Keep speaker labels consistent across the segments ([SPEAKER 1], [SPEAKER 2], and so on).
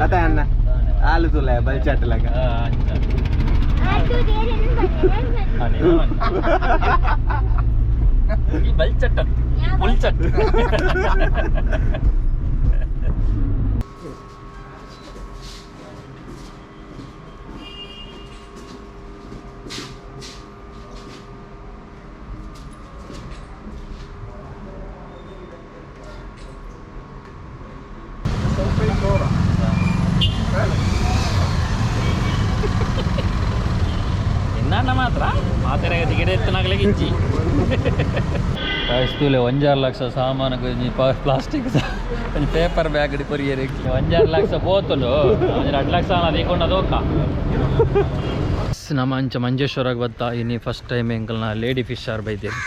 [SPEAKER 1] ಅತ ಅಣ್ಣ ಆಲು ತುಲ ಬಲ್ಚಾಟಲಗ.
[SPEAKER 2] ಈ ಬಲ್ಚಟ್ಟ ಪುಲ್ಚಟ್. ಇನ್ನ ಮಾತ್ರ ಮಾತೆರೆ ಟಿಕೆಟ್ ಎತ್ತನಾಗಲೇ ಇಜ್ಜಿ ಕಾಯಿಸ್ತೂಲೆ ಒಂಜಾರು ಲಕ್ಷ ಸಾಮಾನು, ಒಂಜಿ ಪ್ಲಾಸ್ಟಿಕ್, ಒಂಜಿ ಪೇಪರ್ ಬ್ಯಾಗ್ ಕೊರಿಯರ್. ಒಂಜಾರು ಲಕ್ಷ ಪೋತುಂಡು, ಒಂಜಿ 2 ಲಕ್ಷ ಅದೇ ದೋಕ. ನಮ್ಮ ಅಂಚ ಮಂಜೇಶ್ವರಾಗ ಬತ್ತ ಇನಿ ಫಸ್ಟ್ ಟೈಮ್ ಎಂಕಲ್ನ lady fish R ಬೈದೇರು.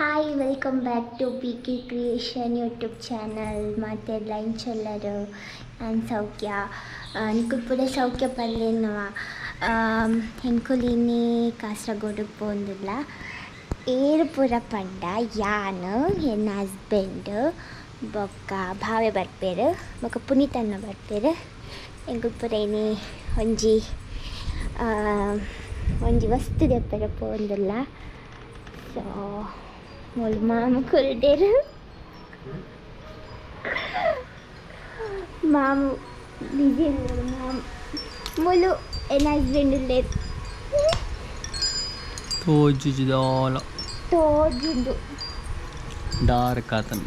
[SPEAKER 3] Hi, welcome back to P K creation YouTube channel. ಮತ್ತು ಲೈನ್ ಚೊಲ್ಲರು ಆ್ಯಂಡ್ ಸೌಖ್ಯ ನಿಕುಲ್ ಪೂರ ಸೌಖ್ಯ ಪಲ್ಲೇನವ. ಎಂಕುಲಿನಿ ಕಾಸರಗೋಡು ಪೋಂದುಲ್ಲ. ಏರು ಪೂರ ಪಂಡ ಯಾನ್, ಎನ್ನ ಹಸ್ಬೆಂಡ್, ಬೊಕ್ಕ ಭಾವೆ ಬರ್ಪೇರು, ಬೊಕ್ಕ ಪುನೀತಣ್ಣ ಬರ್ಪೇರು. ಎಂಕುಲ್ ಪೂರ ಇನಿ ಒಂಜಿ ಒಂಜಿ ವಸ್ತು ದೆಪ್ಪೆರೆ ಪೋಂದುಲ್ಲ. ಸೊ ಮೂಲು ಮಾಮ ಕುಲ್ದೇರು. ಮಾಮು ಬಿಜಿ ಉಲ್ಲೆರ್. ಮಾಮ ಮೂಲು ಎನ್ನ ಹಸ್ಬೆಂಡ್ ಉಲ್ಲೆರ್.
[SPEAKER 2] ತೋಜುಜಿದಾಲ.
[SPEAKER 3] ತೋಜುಂಡು.
[SPEAKER 2] ಡಾರ್ಕ್ ಆತನ.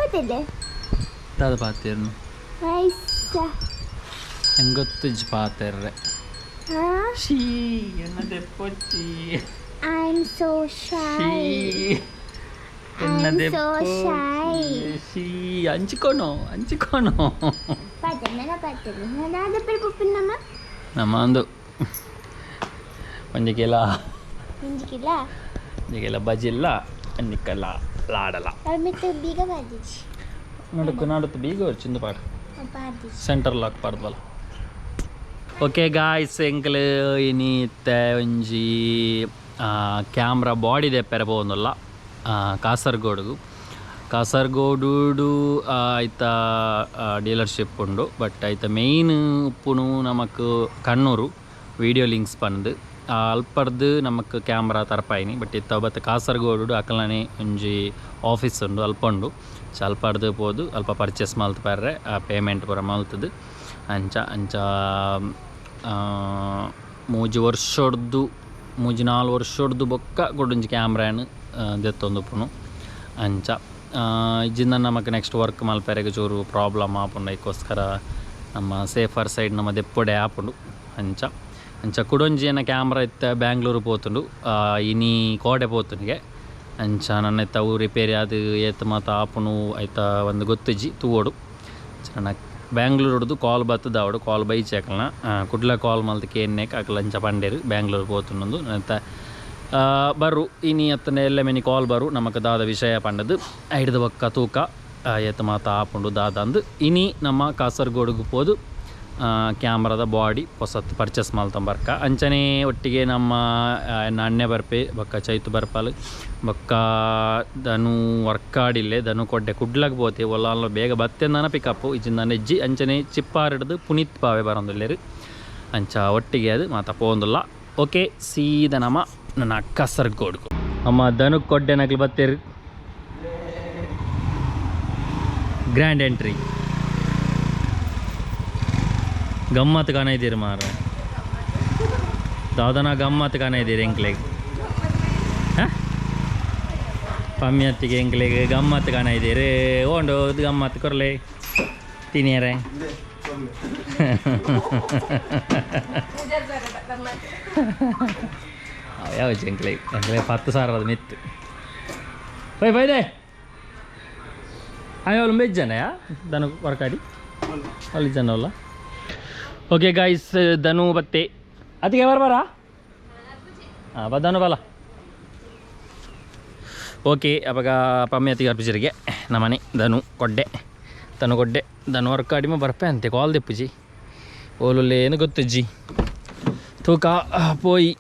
[SPEAKER 3] ಗೊತ್ತಿದೆ.
[SPEAKER 2] ದಾದ ಪಾತೇರ್ನು?
[SPEAKER 3] ಐಸ.
[SPEAKER 2] ಎಂಗೊತ್ತುಜ್ ಪಾತೆರ್ರೆ.
[SPEAKER 3] ಹಾ.
[SPEAKER 2] She ಎನ್ನ ದೆಪ್ಪೊಚ್ಚಿ.
[SPEAKER 3] I am so shy.
[SPEAKER 2] ಎನ್ನ
[SPEAKER 3] I'm so shy.
[SPEAKER 2] She ಹಂಚಿಕೋನು ಹಂಚಿಕೋನು.
[SPEAKER 3] ಪಾತೆರ್ನ ಪಾತೆರ್ನ ದಾದ ಪುಪ್ಪಿನಮ್ಮ.
[SPEAKER 2] ನಮ್ಮ ಒಂದು ಒಂಜಿ ಕೆಲ.
[SPEAKER 3] ಒಂಜಿ ಕಿಲ.
[SPEAKER 2] ಒಂಜಿ ಕೆಲ ಬಜಿಲ್ಲ, ಒಂಜಿ ಕೆಲ ಲಾಡಲ.
[SPEAKER 3] ಅವ್ರ ಮಿತ್ತ ಬೀಗ ಬಾದಿಜಿ.
[SPEAKER 2] ನಡುಕು ನಡುತ್ತು ಬೀಗ ಚಿಂದು ಪಾಡು.
[SPEAKER 3] ಬಾದಿಜಿ.
[SPEAKER 2] ಸೆಂಟರ್ ಲಾಕ್ ಪಾಡ್ದಲ್ಲ. ಓಕೆ ಗಾಯ್ಸ್, ಎಂಕಲ್ ಇನಿ ಇತ್ತೆ ಒಂಜಿ ಕ್ಯಾಮ್ರಾ ಬಾಡಿ ದೆಪ್ಪೆರೆ ಪೋವೊಂದುಲ್ಲ ಕಾಸರ್ಗೋಡುಗು. ಕಾಸರ್ಗೋಡು ಐತ ಡೀಲರ್ಶಿಪ್ ಉಂಡು, ಬಟ್ ಐತ ಮೇಯ್ನ್ ಉಪ್ಪುನು ನಮಕ್ ಕಣ್ಣೂರು. ವೀಡಿಯೋ ಲಿಂಕ್ಸ್ ಪಂದ್ ಅಲ್ಪರ್ದು ನಮಕ್ ಕ್ಯಾಮ್ರಾ ತರಪಾಯಿನಿ. ಬಟ್ ಇತ್ತ ಬತ್ತ ಕಾಸರ್ಗೋಡು ಅಕಲ್ನನೆ ಒಂಜಿ ಆಫೀಸ್ ಉಂಡು, ಅಲ್ಪ ಉಂಡು. ಸೊ ಅಲ್ಪರ್ದು ಪೋದು ಅಲ್ಪ ಪರ್ಚೇಸ್ ಮಲ್ತ್ ಬರ್ರೆ, ಪೇಮೆಂಟ್ ಪೂರ ಮಲ್ತದು. ಅಂಚ ಅಂಚ 3 ವರ್ಷೊಡ್ದು, 3-4 ವರ್ಷೊಡ್ದು ಬೊಕ್ಕ ಕುಡೊಂಜಿ ಕ್ಯಾಮ್ರಾನ್ ದೆತ್ತೊಂದುಪ್ಪುನು. ಅಂಚ ಇಜ್ಜಿಂದ ನಮಕ್ ನೆಕ್ಸ್ಟ್ ವರ್ಕ್ ಮಲ್ಪೆರೆಗ್ ಚೂರು ಪ್ರಾಬ್ಲಮ್ ಆಪುಂಡು. ಐಕ್ಕೋಸ್ಕರ ನಮ್ಮ ಸೇಫರ್ ಸೈಡ್ ನಮ್ಮ ದೆಪ್ಪೊಡೆ ಆಪುಂಡು. ಅಂಚ ಅಂಚ ಕುಡೊಂಜಿ ಎನ್ನ ಕ್ಯಾಮ್ರಾ ಇತ್ತ ಬ್ಯಾಂಗ್ಳೂರು ಪೋತುಂಡು, ಇನಿ ಕೋಡೆ ಪೋತುಂಡಿಗೆ. ಅಂಚ ನನ್ನ ಇತ್ತ ಅವು ರಿಪೇರಿ ಆದ್ ಏತ್ ಮಾತ ಆಪುಂಡು ಐತ ಒಂದು ಗೊತ್ತಿಜ್ಜಿ, ತೂವೊಡು. ನನ್ನ ಬ್ಯಾಂಗ್ಳೂರುಡ್ದು ಕಾಲ್ ಬತ್ತದಾವಡು, ಕಾಲ್ ಬೈಚಿ ಅಕಲ್ನ. ಕುಡ್ಲ ಕಾಲ್ ಮಲ್ತ್ ಕೇನ್ನೇಕ್ ಅಕಲ್ ಅಂಚ ಪಂಡೇರು, ಬ್ಯಾಂಗ್ಳೂರು ಪೋತುಂಡು ಅಂತ. ಬರು ಇನಿ ಅತ್ತಂಡ ಎಲ್ಲ ಮೆನಿ ಕಾಲ್ ಬರು ನಮಕ್ ದಾದ ವಿಷಯ ಪಂಡದು. ಐಡ್ದ ಬೊಕ್ಕ ತೂಕ ಏತ್ ಮಾತ ಆಪುಂಡು ದಾದ ಅಂದ್. ಇನಿ ನಮ್ಮ ಕಾಸರಗೋಡುಗು ಪೋದು ಕ್ಯಾಮ್ರಾದ ಬಾಡಿ ಪೊಸತ್ ಪರ್ಚೇಸ್ ಮಲ್ತೊಂಬರ್ಕ. ಅಂಚನೆ ಒಟ್ಟಿಗೆ ನಮ್ಮ ಎನ್ನ ಅಣ್ಣೆ ಬರ್ಪೆ, ಬೊಕ್ಕ ಚೈತು ಬರ್ಪಾಲ್, ಬೊಕ್ಕ ಧನು ವರ್ಕಾಡಿಲ್ಲೆ. ಧನು ಕೊಡ್ಡೆ ಕುಡ್ಲಗ್ ಪೋತೆ. ಒಲ್ಲಾಲ ಬೇಗ ಬತ್ತೆಂದಾನ ಪಿಕಪ್, ಇಜ್ಜಿಂದಾನ ಇಜ್ಜಿ. ಅಂಚನೆ ಚಿಪ್ಪಾರಿಡ್ದು ಪುನೀತ್ ಪಾವೆ ಬರೊಂದುಲ್ಲೆರ್. ಅಂಚ ಒಟ್ಟಿಗೆ ಅದು ಮಾತ ಪೋವೊಂದುಲ್ಲ. ಓಕೆ, ಸೀದ ನಮ್ಮ ನನ್ನ ಕಾಸರಗೋಡುಗು. ನಮ್ಮ ಧನು ಕೊಡ್ಡೆ ನಕಲು ಬತ್ತೇರು. ಗ್ರ್ಯಾಂಡ್ ಎಂಟ್ರಿ, ಗಮ್ಮತ್ ಕಾಣ ಇದ್ದೀರಿ ಮಾರ. ದಾದನ ಗಮ್ಮತ್ ಕಾಣ ಇದ್ದೀರಿ ಎಂಕ್ಲೆಗ್. ಪಮ್ಯತ್ತಿಗೆ ಎಂಕ್ಲೆಗ್ ಗಮ್ಮತ್ ಕಾಣ ಇದ್ದೀರಿ. ಓಂಡು ಗಮ್ಮತ್ ಕೊರ್ಲೆ ತಿನಿಯರೆ. ಯಾವ ಎಂಕ್ಲೆಗ್ ಎಂಕ್ಲೆ 10,000 ಮಿತ್ತು ಬೈ ಬೈದೆ. ಅಯ್ಯೋ, ಅಲ್ಲಿ ಮೆಜ್ಜನಯಾ ದನ ವರ್ಕಾಡಿ ಅಲ್ಲಿ ಜನ ಅಲ್ಲ. ಓಕೆ ಗಾಯ್ಸ್, ಧನು ಬತ್ತೆ. ಅದಕ್ಕೆ ಬರ ಹಾಂ ಬ ಧನು ಬಲ. ಓಕೆ, ಅವಾಗ ಪಮ್ಮಿ ಅರ್ಪಿಸರಿಗೆ ನಮ್ಮನೆ ಧನು ಕೊಡ್ಡೆ, ಧನು ಕೊಡ್ಡೆ. ಧನು ವರ್ಕಾಡಿಮ ಬರ್ಪೆ ಅಂತೆ. ಕಾಲ್ ದೆಪ್ಪುಜಿ, ಓಲುಲ್ಲೆ ಏನು ಗೊತ್ತುಜ್ಜಿ. ತೂಕ ಪೋಯಿ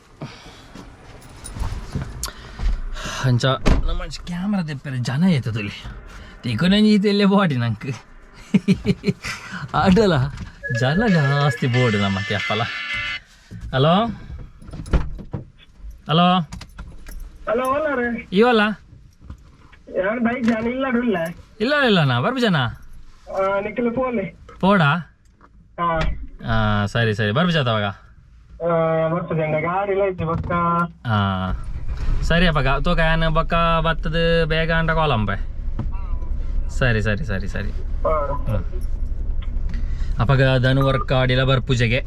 [SPEAKER 2] ಅಂಚ ನಮ್ಮ ಕ್ಯಾಮ್ರಾ ದೆಪ್ಪರೆ ಜನ ಏತದಲ್ಲಿ ತಿಕೊನಂಜಿ ಈತೆಲ್ಲೇ ಬಾಡಿ ನಂಕ್ ಆಡಲ ಜನ ಜಾಸ್ತಿ ಬೋರ್ಡ್ ನಮ್ಮ ಕ್ಯಾಪಲ. Hello hello.
[SPEAKER 4] ಹಲೋ, ಓಲಾರೆ.
[SPEAKER 2] ಇವಲ್ಲ.
[SPEAKER 4] ಯಾರು ಬೈಕ್ ಜನ ಇಲ್ಲ ಇಲ್ಲ.
[SPEAKER 2] ಇಲ್ಲ ಇಲ್ಲ, ನಾ ಬರ್ಬು ಜನ.
[SPEAKER 4] ನಿಖಿಲ್ ಪೋಲೆ.
[SPEAKER 2] ಪೋಡಾ?
[SPEAKER 4] ಹಾ.
[SPEAKER 2] ಸರಿ ಸರಿ, ಬರ್ಬು ಜಾತ ಅವಾಗ.
[SPEAKER 4] ಬರ್ತದೆ ಗಾಡಿ ಇಲ್ಲ ಇಜ್ಜಿ ಬೊಕ್ಕ.
[SPEAKER 2] ಹಾಂ ಸರಿ ಅಪ್ಪಗ, ತೂಕ ಯಾನ್ ಬೊಕ್ಕ ಬತ್ತದ ಬೇಗ ಅಂಡ ಕಾಲಂಬೆ. ಸರಿ ಸರಿ ಸರಿ ಸರಿ.
[SPEAKER 4] ಹಾ.
[SPEAKER 2] ಅಪಗ ಧನು ವರ್ಕ ಅಡಿಲ ಬರ್ಪೂಜೆಗೆ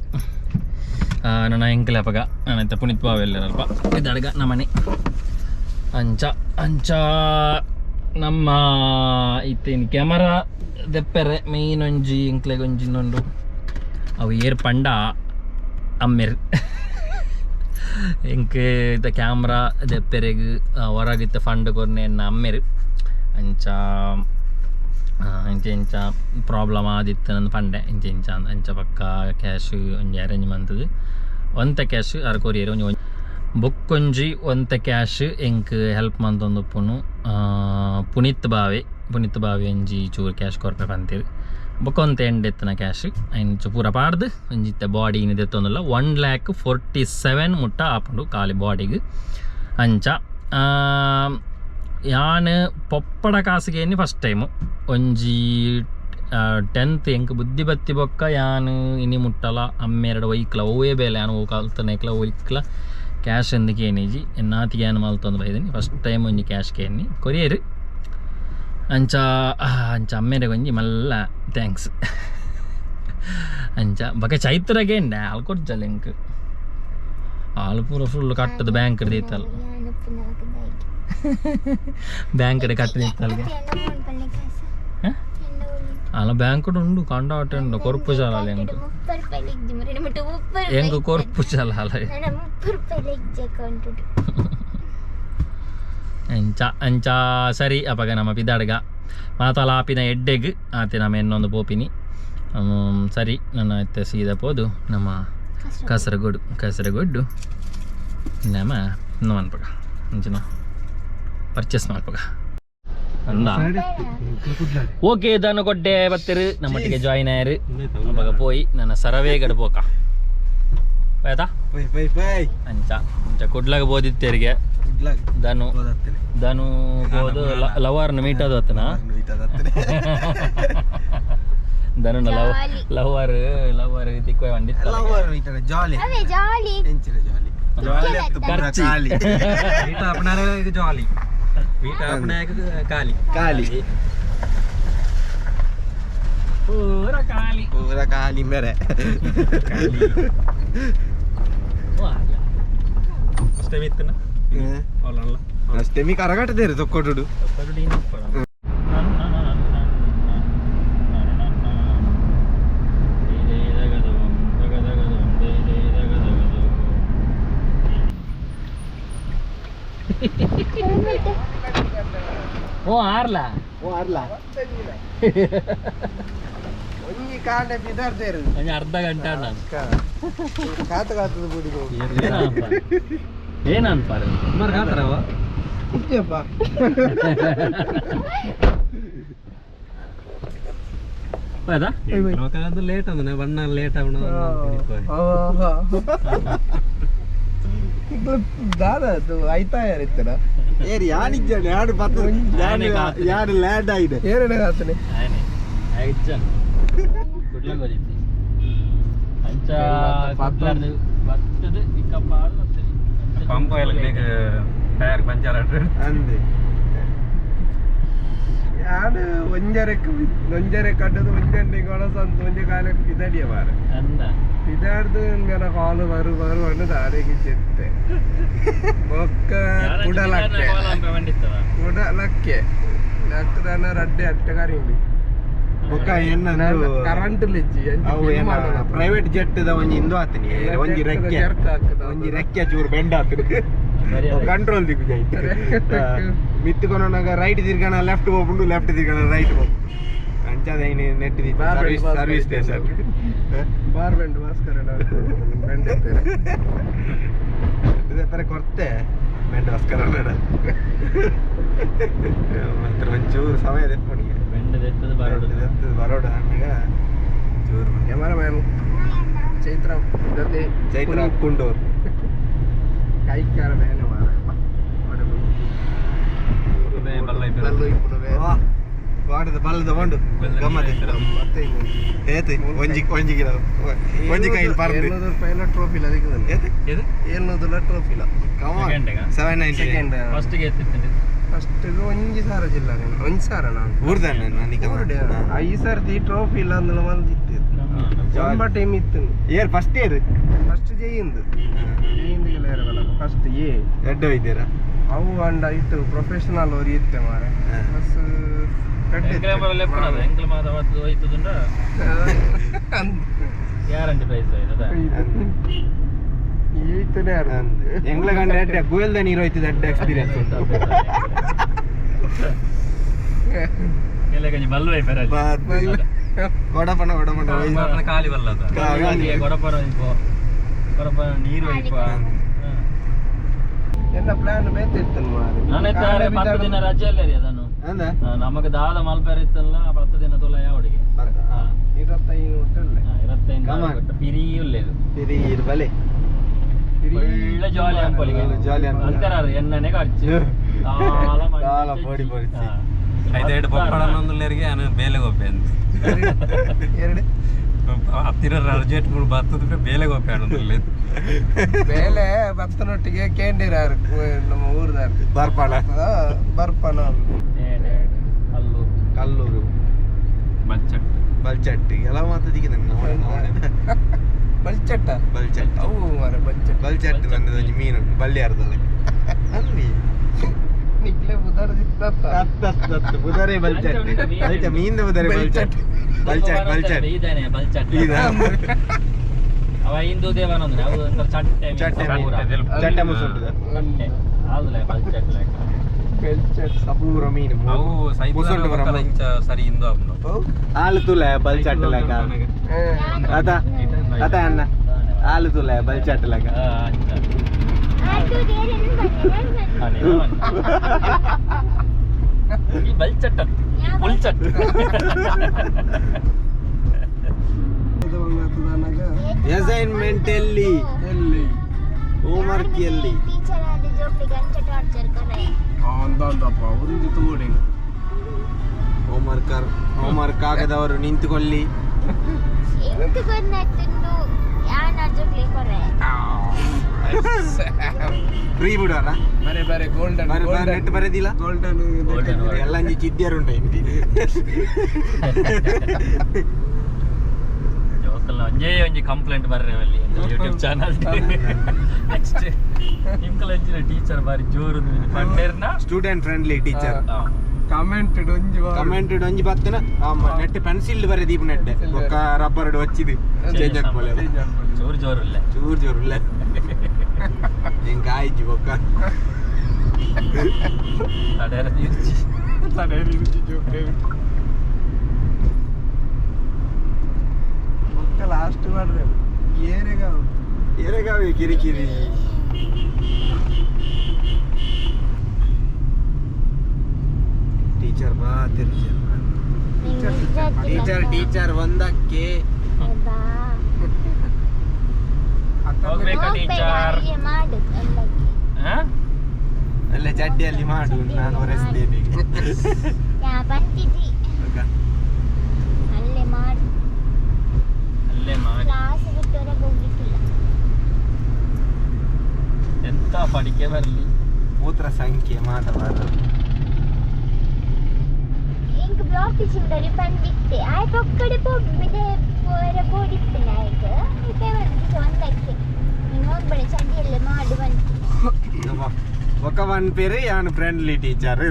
[SPEAKER 2] ನನ್ನ ಎಂಕಲ್ ಅಪಗ ನನ್ನ ಪುನೀತ್ ಬಾವ ಎಲ್ಲರಲ್ಪ ಇದ್ದಡ್ಗ ನಮ್ಮನೆ. ಅಂಚ ಅಂಚ ನಮ್ಮ ಇತ್ತೇನು ಕ್ಯಾಮರಾ ದೆಪ್ಪೆರೆ ಮೇಯ್ನ್ ಒಂಜಿ ಎಂಕ್ಲೆಗ್ ಒಂಜಿ ಇನ್ನೊಂದು ಅವು ಏರ್ ಪಂಡ ಅಮ್ಮೆರ್ ಎಂಕ್ ಇತ್ತ ಕ್ಯಾಮ್ರಾ ದೆಪ್ಪೆರೆಗ್ ಹೊರಗಿತ್ತ ಫಂಡ್ ಕೊರ್ನೆ ಎನ್ನ ಅಮ್ಮೆರ್. ಅಂಚ ಇಂಚ ಇಂಚ ಪ್ರಾಬ್ಲಮ್ ಆದಿತ್ತು ನನ್ನ ಪಂಡೆ ಇಂಚ ಇಂಚ ಅಂಚ ಪಕ್ಕ ಕ್ಯಾಶ್ ಒಂಜಿ ಅರೇಂಜ್ ಮಂತದು ಒಂತೆ ಕ್ಯಾಶ್ ಅರ್ ಕೊರಿಯರ್ ಒಂಜಿ ಬೊಕ್ಕೊಂಜಿ ಒಂತೆ ಕ್ಯಾಶ್ ಎಂಕ್ ಹೆಲ್ಪ್ ಮಂತೊಂದುಪ್ಪುನು ಪುನೀತ್ ಬಾವೆ. ಪುನೀತ್ ಬಾವೆ ಒಂಜಿ ಚೂರು ಕ್ಯಾಶ್ ಕೊರ್ಪೆ ಪಂತೀರ್. ಬೊಕ್ಕ ಒಂತೆ ಎಂಡ್ ಎತ್ತನ ಕ್ಯಾಶ್ ಐನ್ ಪೂರ ಪಾಡ್ದು ಒಂಜಿ ಇತ್ತೆ ಬಾಡಿ ದೆತ್ತೊಂದುಲ್ಲ. 1,47,000 ಮುಟ್ಟ ಆಪುಂಡು ಖಾಲಿ ಬಾಡಿಗ್. ಅಂಚ ಯಾನ್ ಪೊಪ್ಪಡ ಕಾಸುಗೇನಿ ಫಸ್ಟ್ ಟೈಮು ಒಂಜಿ ಟೆಂತ್ ಎಂಕ್ ಬುದ್ಧಿ ಬತ್ತಿ ಬೊಕ್ಕ ಯಾನ್ ಇನಿ ಮುಟ್ಟಲ ಅಮ್ಮೆರಡ ಒಯ್ಕ್ಲ ಒವ್ವೇ ಬೇಲೆ ಯಾನ್ ಓ ಕಲ್ತನೇಕ್ಲ ಒಯ್ಕ್ಲ ಕ್ಯಾಶ್ ಎಂದು ಕೇನಿಜಿ. ಎನ್ನಾತಿಗೆ ಯಾನ್ ಮಲ್ತೊಂದು ಬೈದಿನಿ ಫಸ್ಟ್ ಟೈಮ್ ಒಂಜಿ ಕ್ಯಾಶ್ ಕೇನಿ ಕೊರಿಯರ್. ಅಂಚ ಅಂಚ ಅಮ್ಮೆರೆಗ್ ಒಂಜಿ ಮಲ್ಲ thanks. ಅಂಚ ಬೊಕ ಚೈತ್ರಗೆ ಆಲ್ ಕೊರ್ಜಲ್ ಎಂಕ್ ಆಲ್ ಪೂರ ಫುಲ್ ಕಟ್ಟದ ಬ್ಯಾಂಕ್ ದೀತಲ್ ಬ್ಯಾಂಕ್ ಕಟ್ಟ ದೀತಲ್ಗೆ. ಅಲ್ಲ ಬ್ಯಾಂಕ್ ಉಂಡು ಕಂಡ ಆಟ ಉಂಡು ಕೊರ್ಪು ಜಾಲ ಎಂಕ್ ಎಂಕ್ ಕೊರ್ಪು ಜಾಲ ಅಲ್ಲ. ಅಂಚ ಅಂಚ ಸರಿ ಅಪಗ ನಮ್ಮ ಪಿದಾಡ್ಗ ಮಾತಲ ಆಪಿನ ಎಡ್ಡೆಗ್ ಆತೆ ನಮ್ಮ ಎನ್ನೊಂದು ಪೋಪಿನಿ. ಸರಿ ನನ್ನ ಇತ್ತೆ ಸೀದಾ ಪೋದು ನಮ್ಮ ಕಾಸರಗೋಡು ಕಾಸರಗೋಡು ನಮ್ಮ ಮನ್ಪಗ ಅಂಚಿನ ಪರ್ಚೇಸ್ ಮನ್ಪಗ ಅಂದ. ಓಕೆ ದಾನು ಕೊಡ್ಡೆ ಬತ್ತಿರು ನಮ್ಮಟ್ಟಿಗೆ ಜಾಯಿನ್ ಆಯರು. ಅಪಗ ಪೋಯಿ ನನ್ನ ಸರವೇಗಡ ಪೋಕ ಆಯ್ತಾ.
[SPEAKER 1] Bye bye bye.
[SPEAKER 2] ಅಂಚ ಅಂಚ ಕುಡ್ಲಾಗ ಬೋದಿತ್ತೇರಿಗೆ ಧನು ಧನು ಬೋದು ಲವರ್ನ ಮೀಟ್ ಅದು ಆತನ ಧನುನ ಲವ್ ಲವರ್ ಲವರ್ ತಿಕ್ವ ವಂಡಿ
[SPEAKER 1] ಜಾಲಿ
[SPEAKER 3] ಜಾಲಿ
[SPEAKER 1] ಜಾಲಿ ಜಾಲಿ.
[SPEAKER 5] ಜಾಲಿ ಮೀಟ अपना ಕಾಲಿ
[SPEAKER 1] ಕಾಲಿ
[SPEAKER 2] ಪೂರ ಖಾಲಿ.
[SPEAKER 1] ಪೂರ ಖಾಲಿ ಮೇರೆ.
[SPEAKER 5] ಫಸ್ಟ್ ಟೈಮ್ ಇತ್ತನ ಅಲ್ಲ.
[SPEAKER 1] ಅಷ್ಟೇ ಮೀ ಕರಗಟ್ಟದೇರು ತೊಕ್ಕೊಡು.
[SPEAKER 2] ಓ ಆರ್ಲಾ
[SPEAKER 1] ಓ ಅರ್ಲ ಒಂಜಿ ಕಾಂಡೆ ಬಿದಾರ್ದೇರು.
[SPEAKER 2] ಒಂಜಿ ಅರ್ಧ ಗಂಟೆ ಅಣ್ಣ.
[SPEAKER 1] ಕಾತ ಕಾತದ ಬುಡಿ.
[SPEAKER 2] ಏನನ್ಪಾರೆ
[SPEAKER 5] ಸುಮಾರು ಕಾತಾರವ.
[SPEAKER 1] ಇಜ್ಜಪ್ಪ.
[SPEAKER 2] ಆಯ್ತಾ.
[SPEAKER 5] ಅದು ಲೇಟ್ ಅಂದ್ರೆ ಬಣ್ಣ ಲೇಟ್ ಅವಣ.
[SPEAKER 1] ದಾದ ಅದು ಆಯ್ತಾ ಯಾರಿತ್ತನ ಏರಿ ಯಾನಿಜ್ಜಾನೆ ಯಾಡು ಪತ್ತ ಯಾಡು ಯಾಡು ಲ್ಯಾಂಡ್ ಆಗಿದೆ ಏರಡ ಕಾತನೆ.
[SPEAKER 2] ಆಯ್ನೆ ಐಜ್ಜನ್ ಗುಡ್ಲಂಗ್ ಹೋದಿತ್ತಿ ಅಂಚ ಕುಡ್ಲರ್ದು ಬತ್ತದ ಇಕ್ಕಪ್ಪ ಬತ್ತದ.
[SPEAKER 5] ಪಂಪ್ ಆಯಿಲ್ ಟೈರ್ ಪಂಚರ್ ಆಡ್ರೆ.
[SPEAKER 1] ಅಂದೆ ಯಾಡು ಒಂಜರೆಕ್ ಒಂಜರೆ ಕಡ್ಡದು ಒಂಜಂಡೆ ಕೊಳಸಂತ ಒಂಜಿ ಕಾಲಕ್ಕೆ ಪಿದಡಿಯ ಬಾರ.
[SPEAKER 2] ಅಂದ.
[SPEAKER 1] ಪಿದಾಡ್ದು ಇಂಗನ ಕಾಲು ಬರು ಬರು ಅನ್ನು ದಾರಿಗೆ ಚೆತ್ತೆ ಬೊಕ್ಕ ಕುಡಲಕ್ಕೆ ಕುಡಲಕ್ಕೆ ಲಕ್ಕದನ ರಡ್ಡೆ ಅಟ್ಟ ಕರಿಂಡಿ. ಬೊಕ್ಕ ಎನ್ನ ಕರೆಂಟ್ ಲಿಜ್ಜಿ ಅವು ಏನ ಪ್ರೈವೇಟ್ ಜೆಟ್ the ಒಂಜಿ ಇಂದು ಆತನಿ ಒಂಜಿ ರೆಕ್ಕೆ ಒಂಜಿ ರೆಕ್ಕೆ ಚೂರು ಬೆಂಡ್ ಆತನಿ ಕಂಟ್ರೋಲ್ ದಿಕ್ಕು ಜೈಟ್ ಮಿತ್ತುಕೊನಗ ರೈಟ್ ತಿರ್ಗಣ ಲೆಫ್ಟ್ ಹೋಗ್ಬಿಟ್ಟು ಲೆಫ್ಟ್ ತಿರ್ಗಣ ರೈಟ್ ಹೋಗ್ಬಿಟ್ಟು ಅಂಚಾದ ಐನ್ ನೆಟ್ the service service station. Bar bend Bhaskara bend ಇರ್ತಾರೆ.
[SPEAKER 6] ಇದೇ ಕೊರ್ತೆ ಬೆಂಡ್ ಭಾಸ್ಕರ ಮಾತ್ರ ಒಂಚೂರು ಸಮಯ ದೆಪ್ಪಣಿಗೆ
[SPEAKER 2] ಬೆಂಡ್ ದೆತ್ತದ ಬರೋಡು
[SPEAKER 6] ಬರೋಡು ಆಮೇಲೆ ಚೂರು.
[SPEAKER 1] ಕ್ಯಾಮರಾಮ್ಯಾನ್ ಚೈತ್ರ ಜೊತೆ.
[SPEAKER 6] ಚೈತ್ರ ಕುಂಡೂರು.
[SPEAKER 1] ಕೈಕಾರ ಬೇನೆ ಮಾರ.
[SPEAKER 6] ವಾಡದ ಬಲ್ಲದ ಉಂಡು ಗಮ್ಮತ್.
[SPEAKER 1] ಮತ್ತೆ
[SPEAKER 6] ಏತು ಒಂಜಿ ಒಂಜಿ ಕಿಲೋ ಒಂಜಿ ಕೈಲಿ ಪರ್ದು.
[SPEAKER 1] 700 ರೂಪಾಯಿಲ ಟ್ರೋಫಿಲ ಅದಕ್ಕೆ.
[SPEAKER 6] ಏತು?
[SPEAKER 2] ಏದು?
[SPEAKER 1] 700 ಟ್ರೋಫಿಲ.
[SPEAKER 2] Second ಗಾ?
[SPEAKER 6] 790.
[SPEAKER 1] ಸೆಕೆಂಡ್.
[SPEAKER 2] ಫಸ್ಟ್ ಗೆ ಎತ್ತಿತ್ತು?
[SPEAKER 1] ಫಸ್ಟ್ 1,000 ಜಿಲ್ಲ, 1,000 ನಾನು.
[SPEAKER 6] ಊರ್ದಾನೆ ನನಗೆ.
[SPEAKER 1] ಈ ಸರ್ತಿ ಟ್ರೋಫಿ ಇಲ್ಲ ಅಂದ್ರೆ ಬಂದಿತ್ತು. ತುಂಬ ಟೀಮ್ ಇತ್ತು.
[SPEAKER 6] Year first year.
[SPEAKER 1] First ಜೈಯಿಂದು ಜೈಯಿಂದಿಗೆಲ್ಲ ಇರಬಲ್ಲ ಫಸ್ಟ್ ಎ.
[SPEAKER 6] ಎಡ್ಡೆ ಹೋಯ್ತೀರಾ?
[SPEAKER 1] ಅವು ಅಂಡ ಇತ್ತು ಪ್ರೊಫೆಷನಲ್ ಅವ್ರು ಇತ್ತೆ ಮಾರೆ. ಬಸ್.
[SPEAKER 2] ಎಂಕ್ಲೆ ಬರಲ್ಲ ಎಪ್ಪನದು ಎಂಕ್ಲೆ ಮಾತ ಅವತ್ತು ಹೋಯ್ತದುಂಡ ಗ್ಯಾರಂಟಿ ಪ್ರೈಸ್ ಹೋಯ್ತದ.
[SPEAKER 1] ಈತನೇ.
[SPEAKER 6] ಎಂಗ್ಲ ಗಂಡ ಎಡ್ಡೆ ಗುವೆಲ್ದ ನೀರು ಹೋಯ್ತದೆ, ಎಡ್ಡೆ ಎಕ್ಸ್ಪೀರಿಯನ್ಸ್ ಉಂಟು.
[SPEAKER 2] ಎಲ್ಲ ಕಂಜಿ ಬಲ್ವೈ ಪೆರಲ್ಲಿ.
[SPEAKER 6] ಕೊಡಪಣ ಕೊಡಪಣ.
[SPEAKER 5] ಖಾಲಿ ಬಲ್ಲದ.
[SPEAKER 2] ಕೊಡಪನ ಇಪ್ಪೋ ಕೊಡಪನ ನೀರು ಇಪ್ಪ.
[SPEAKER 1] ಎಲ್ಲ ಪ್ಲಾನ್ ಬೇತಿತ್ತು ಮಾರೆ.
[SPEAKER 2] ನಾನು ಎತ್ತಾರೆ 10 ದಿನ ರಜೆ ಅಲ್ಲ ರೀ ಅದನ್ನು.
[SPEAKER 6] ಅಂದ.
[SPEAKER 2] ನಮಗೆ ದಾದ ಮಲ್ಪೇರ್ ಇತ್ತಲ್ಲ 10 ದಿನ ತೊಲ ಯಾವಡಿಗೆ.
[SPEAKER 1] 25 ಒಟ್ಟಲ್ಲೇ.
[SPEAKER 2] 25.
[SPEAKER 6] Come on.
[SPEAKER 2] ಪಿರಿ ಉಲ್ಲೇದು.
[SPEAKER 6] ಸರಿ ಬಲೆ.
[SPEAKER 2] ಒಳ್ಳೆ ಜಾಲಿ ಅಂಪೊಲಿಗೆ.
[SPEAKER 6] ಜಾಲಿ ಅಂಪೊಲಿಗೆ.
[SPEAKER 2] ಅಂತಾರ ಎಣ್ಣನೆ ಖರ್ಚು ದಾಲ.
[SPEAKER 6] ದಾಲ ಪೊಡಿ ಪೊಡಿ.
[SPEAKER 5] ಐದೆರಡು ಪಪ್ಪಡನ್ನೊಂದುಲ್ಲೇರಿಗೆ ನಾನು ಬೇಲೆ ಗೊಪ್ಪೆ ಅಂತ.
[SPEAKER 1] ಎರಡು.
[SPEAKER 5] ಹತ್ತಿರ ಅರ್ಜೆಂಟ್ ಮೂರು ಬರ್ತದ್ರೆ ಬೇಲೆ ಗೊಪ್ಪೆ ಅನ್ನೊಂದುಲ್ಲೆ.
[SPEAKER 1] ಬೇಲೆ ಭಕ್ತನೊಟ್ಟಿಗೆ ಕೇಂದಿರಾರು ನಮ್ಮ ಊರ್ದಾರು.
[SPEAKER 6] ಬರ್ಪಾಣ.
[SPEAKER 1] ಬರ್ಪಣ.
[SPEAKER 2] ಅಲ್ಲೂ.
[SPEAKER 6] ಕಲ್ಲೂರು.
[SPEAKER 5] ಬಲ್ಚಟ್.
[SPEAKER 6] ಬಲ್ಚಟ್ಟಿ ಎಲ್ಲ ಮಾತದಿಗೆ ನನ್ನ.
[SPEAKER 1] ಬಲ್ಚಟ್ಟ.
[SPEAKER 6] ಬಲ್ಚಟ್ಟ.
[SPEAKER 1] ಅವು ಮಾರೆ ಬಲ್ಚಟ್ಟ.
[SPEAKER 6] ಬಲ್ಚಟ್ಟಿ ನನ್ನ ಒಂಜಿ ಮೀನು ಬಳ್ಳಿ ಅರ್ಧಲ್ಲ ಅಲ್ಲಿ.
[SPEAKER 1] ನಿಕ್ಲೆ ಬುಧಾರ ಸಿಕ್ತತ್ತ.
[SPEAKER 6] ಹತ್ತು ಬುಧರೇ ಬಲ್ಚಟ್ ಬಲ್ಚ ಮೀನ್ದ ಬುಧರೇ ಬಲ್ಚಟ್ ಬಲ್ಚಟ್ ಬಲ್ಚಟ್.
[SPEAKER 2] ಇದಾನೆ ಬಲ್ಚಟ್.
[SPEAKER 6] ಇದ.
[SPEAKER 2] ಅವ ಹಿಂದೂ ದೇವನಂದ್ರೆ ಅವು ಒಂಥರ ಚಟ್ಟೆ ಮೀನು.
[SPEAKER 6] ಚಟ್ಟೆ ಮೀನು.
[SPEAKER 2] ಪೂರ.
[SPEAKER 6] ಚಟ್ಟೆ ಮುಸುಂಟದ.
[SPEAKER 2] ಚಟ್ಟೆ ಆದುಲೆ ಬಲ್ಚಟ್ ಲೆಕ್ಕ.
[SPEAKER 1] ಬಲ್ಚಟ್.
[SPEAKER 6] ಸಪೂರ ಮೀನು.
[SPEAKER 5] ಅವು
[SPEAKER 6] ಮುಸುಂಟು ಬರ.
[SPEAKER 5] ಸೈತ ಇಂಚ ಸರಿ ಇಂದು ಆಪುಂಡು.
[SPEAKER 6] ಆಲು ತುಲೆ ಬಲ್ಚಟ್ ಲೆಕ್ಕ ಅತ ಅತ ಅಣ್ಣ ಆಲು ತುಲೆ ಬಲ್ಚಟ್ ಲೆಕ್ಕ.
[SPEAKER 2] ಅಂಚ.
[SPEAKER 3] ಅದು ಬೇರೆ.
[SPEAKER 2] ಈ ಬಲ್ಚಟ್ ಪುಲ್ಚಟ್.
[SPEAKER 6] ಅಸೈನ್ಮೆಂಟ್ ಎಲ್ಲಿ?
[SPEAKER 1] ಎಲ್ಲಿ?
[SPEAKER 6] ಹೋಮ್ವರ್ಕ್ ಎಲ್ಲಿ?
[SPEAKER 3] ಟೀಚರ್ ಆದ ಜೋಕ್ಲಿಗೆ ಅಂಚ ಟಾರ್ಚರ್ ಕರೆ.
[SPEAKER 1] ಅಂದಪ್ಪ ಒಂದು ತೂಡಿ.
[SPEAKER 6] Homework homework ಆಗದವರು ನಿಂತುಕೊಳ್ಳಿ.
[SPEAKER 3] ಎಂತ ಗೊತ್ತಾಯ್ತು ಯಾನ ಜೋಕ್ಲಿ ಕೊರೆ.
[SPEAKER 6] ಫ್ರೀ ಬಿಡುವರ.
[SPEAKER 1] ಬರೆ ಬರೆ ಗೋಲ್ಡನ್.
[SPEAKER 6] ಬರೆ ಬರೆ ನೆಟ್ ಬರೆದಿಲ್ಲ.
[SPEAKER 1] ಗೋಲ್ಡನ್.
[SPEAKER 2] Golden.
[SPEAKER 6] ಎಲ್ಲ ಅಂಜಿ ಚಿದ್ದಿಯರು ಉಂಟು ಇಂಟಿ.
[SPEAKER 2] ಜೋಕಲ್ನ ಒಂಜೇ ಒಂಜಿ ಕಂಪ್ಲೇಂಟ್ ಬರ್ರೆ ಅಲ್ಲಿ ಯೂಟ್ಯೂಬ್ ಚಾನಲ್. ನೆಕ್ಸ್ಟ್ ನಿಮ್ ಅಂಚಿನ ಟೀಚರ್ ಬಾರಿ ಜೋರು ಪಂಡೇರ್ನ.
[SPEAKER 6] Student friendly teacher.
[SPEAKER 1] Comment ಒಂಜಿ.
[SPEAKER 6] ಕಮೆಂಟ್ ಒಂಜಿ ಬತ್ತನ ನೆಟ್ ಪೆನ್ಸಿಲ್ ಬರೆ ದೀಪ ನೆಟ್ ಬೊಕ್ಕ ರಬ್ಬರ್ ವಚ್ಚಿದು ಚೇಂಜ್ ಅನ್ಕೊಳ್ಳಿ.
[SPEAKER 2] ಜೋರು ಜೋರು ಇಲ್ಲ.
[SPEAKER 6] ಚೂರು ಜೋರು ಇಲ್ಲ ಹೆಂಗ ಆಯ್ತು ಬೊಕ್ಕ.
[SPEAKER 2] ತಡೆಯರ ತೀರ್ಚಿ.
[SPEAKER 1] ಬೊಕ್ಕ ಲಾಸ್ಟ್ ಮಾಡ್ರೆ ಏರೆಗ.
[SPEAKER 6] ಏರೆಗಾವಿ ಕಿರಿಕಿರಿ. ಟೀಚರ್ ಬಾ teacher teacher teacher ಒಂದಕ್ಕೆ.
[SPEAKER 3] ಬಾ.
[SPEAKER 2] ಹೋಗ್ಬೇಕಾ ಟೀಚರ್?
[SPEAKER 3] ಮಾಡು ಎಲ್ಲಕ್ಕೆ.
[SPEAKER 2] ಹಾ.
[SPEAKER 6] ಅಲ್ಲೇ ಚಡ್ಡಿಯಲ್ಲಿ ಮಾಡು, ನಾನು ಒರೆಸ್ತೇನೆ.
[SPEAKER 3] ಯಾ ಬಂತಿದ್ದಿ. ಅಲ್ಲೇ ಮಾಡು.
[SPEAKER 2] ಅಲ್ಲೇ ಮಾಡಿ.
[SPEAKER 3] ಕ್ಲಾಸ್ ಬಿಟ್ಟು ಹೊರಗೆ ಹೋಗ್ಲಿಕ್ಕಿಲ್ಲ.
[SPEAKER 2] ಎಂತ ಪಡಿಕೆ ಬರಲಿ.
[SPEAKER 6] ಮೂತ್ರ ಸಂಖ್ಯೆ ಮಾತಬಾರದು.
[SPEAKER 3] ಇಂಕ್ ಬ್ಲಾಕ್ ಟೀಚಿಂಗ್ ಬಂದಿತ್ತೆ ಆಯ್ ಪೊಕ್ಕಡೆ ಪೋಬಿದೆ ಪೋರ ಪೋಡಿತ್ತೆ ಆಯ್ತು ಇತ್ತೆ ಬಂದು ಒಂದಕ್ಕೆ ನೀನು ಹೋಗ್ಬೇಡ ಚಡ್ಡಿಯಲ್ಲೇ ಮಾಡು ಬಂತು.
[SPEAKER 6] ఒక వన్ పేరు ಯಾನು ಫ್ರೆಂಡ್ಲಿ ಟೀಚರ್.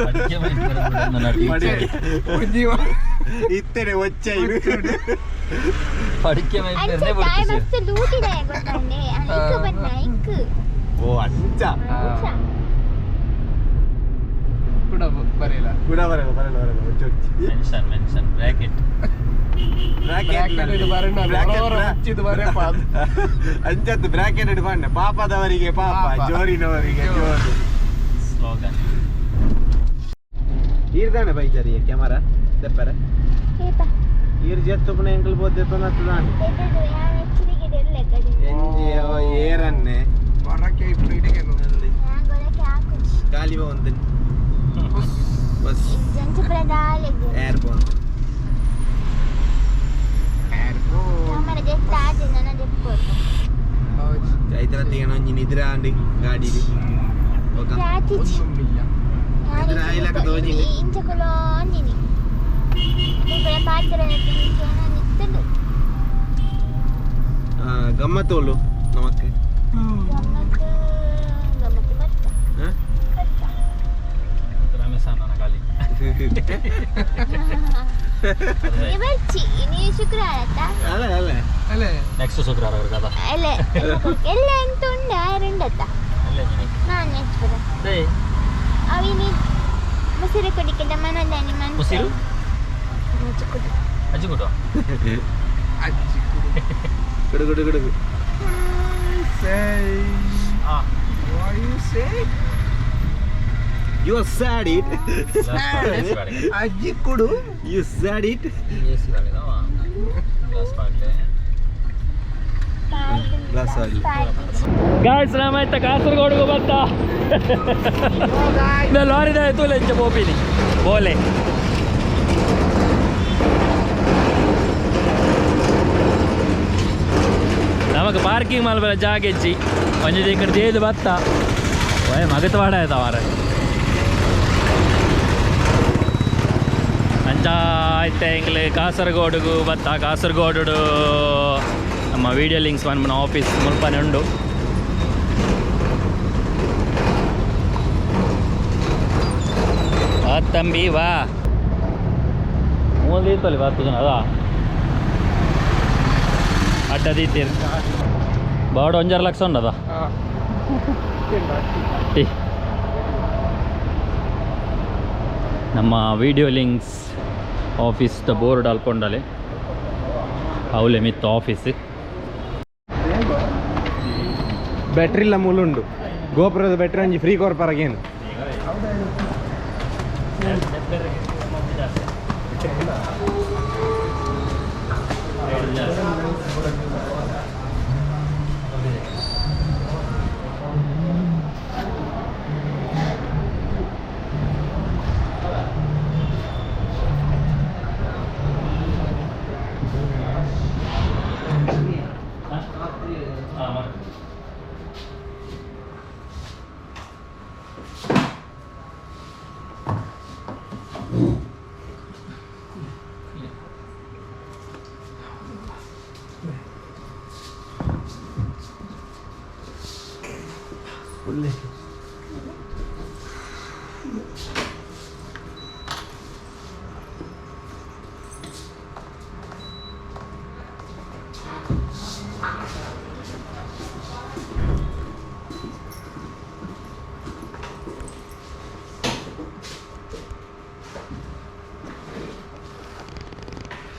[SPEAKER 2] ಪಡಿಕೆ
[SPEAKER 6] ಪಡಿಕೆ. ಇತ್ತನೆ ಒಚ್ಚ
[SPEAKER 2] ಪಡಿಕೆ.
[SPEAKER 3] ಅಂಚ ತಾಯಿ ಮಸ್ತ್ ಲೂಟಿದೆ ಗೊತ್ತಾಂಡೆ ಇಂಕ್ ಬನ್ನ ಇಂಕ್.
[SPEAKER 6] ಓ ಅಂಚ.
[SPEAKER 3] ಅಂಚ.
[SPEAKER 1] ಕುಡಬು. ಬರೆಯಲ್ಲ
[SPEAKER 6] ಕೂಡ ಬರಲ್ಲ ಬರಲ್ಲ ಬರಲ್ಲ.
[SPEAKER 2] ಮೆನ್ಷನ್ ಮೆನ್ಷನ್ ಬ್ರಾಕೆಟ್
[SPEAKER 6] ಅಂಚತ್ತು ಬ್ರಾಕೆಟ್ ಇಡ್ಬಾಂಡೆ ಪಾಪದವರಿಗೆ ಪಾಪ, ಜೋರಿನವರಿಗೆ ಜೋರು
[SPEAKER 2] ಸ್ಲೋಗನ್.
[SPEAKER 6] ಈರ್ದಾನೆ ಬೈಜಾರಿ ಕ್ಯಾಮರಾ ದೆಪ್ಪರೆ ಈರ್ ಜೆತ್ತು ಪುನ ಎಂಕಲ್ ಬೋದ್ದೆ ತೊಂದತ್ತದಾನೆ ಎಂಜಿ ಏರನ್ನೆ ಗಾಲಿ ಬಂತು ಬಸ್ ಏರ್ ಬಂತು. ಚೈತ್ರ ತಿಂಗಣ ಒಂಜಿ ನಿದ್ರೆ ಆಂಡಿ ಗಾಡಿ ಗಮ್ಮತ್ತೋಲು ನಮಕ್
[SPEAKER 2] ನೆಕ್ಸ್ಟ್ ಶುಕ್ರವಾರ
[SPEAKER 3] ಎಲ್ಲ ಎಂತ ಉಂಡ ಎರಡತ್ತ ನಾನು ಅವಿನಿ ಮುಸಿರು ಕುಡಿಕೆ ಮನದಾನಿ.
[SPEAKER 2] ಮುಸಿರು ಅಜ್ಜಿ ಕುಡು
[SPEAKER 1] ಅಜ್ಜಿ
[SPEAKER 6] ಕುಡು ಕುಡು ಕುಡು.
[SPEAKER 1] What you say?
[SPEAKER 6] You said it.
[SPEAKER 1] ಅಜ್ಜಿ ಕುಡು.
[SPEAKER 6] You said it. Glass ಆಗಲಿ.
[SPEAKER 2] ಗಾಯ್ಸ್ ನಾಮಾಯ್ತ ಕಾಸರಗೋಡಿಗೆ ಬತ್ತ ಲಾರಿದ ತೂಲೆಂಚ ಪೋಪಿನಿ ಬೋಲೆ. ನಮಕ್ ಪಾರ್ಕಿಂಗ್ ಮಲ್ಪೆರ ಜಾಗ ಹೆಚ್ಚಿ ಒಂಜಿ ಈ ದೇದು ಬತ್ತ ಓಯ್ ಮಗತ್ ವಾಡ ಆಯ್ತ ಮಾರ ಅಂಚ ಆಯ್ತ ಎಂಗ್ಲು ಕಾಸರಗೋಡುಗು ಬತ್ತ. ಕಾಸರಗೋಡು ನಮ್ಮ ವೀಡಿಯೋ ಲಿಂಕ್ಸ್ ಪನ್ಪುನ ಆಫೀಸ್ ಮುಲ್ಪನೆ ಉಂಡು. ವಾ ತಂಬಿ ವಾ ಮೂಲ ದೀತೊಲಿ ಬರ್ತದ ಅದಾ ಅಡ್ಡ ದೀತೀರ್ ಬಾಡ ಒಂಜಾರು ಲಕ್ಷ ಉಂಡದ ಟೀ. ನಮ್ಮ video links office the board ಅಲ್ಪೊಂಡಲೆ ಅವಲೆ ಮಿತ್ತ ಆಫೀಸ್.
[SPEAKER 6] ಬ್ಯಾಟ್ರಿ ಇಲ್ಲ ಮೂಲುಂಡು ಗೋಪುರದ ಬ್ಯಾಟ್ರಿ ಒಂಜಿ ಫ್ರೀ ಕೊರ್ಪರಗೇನು.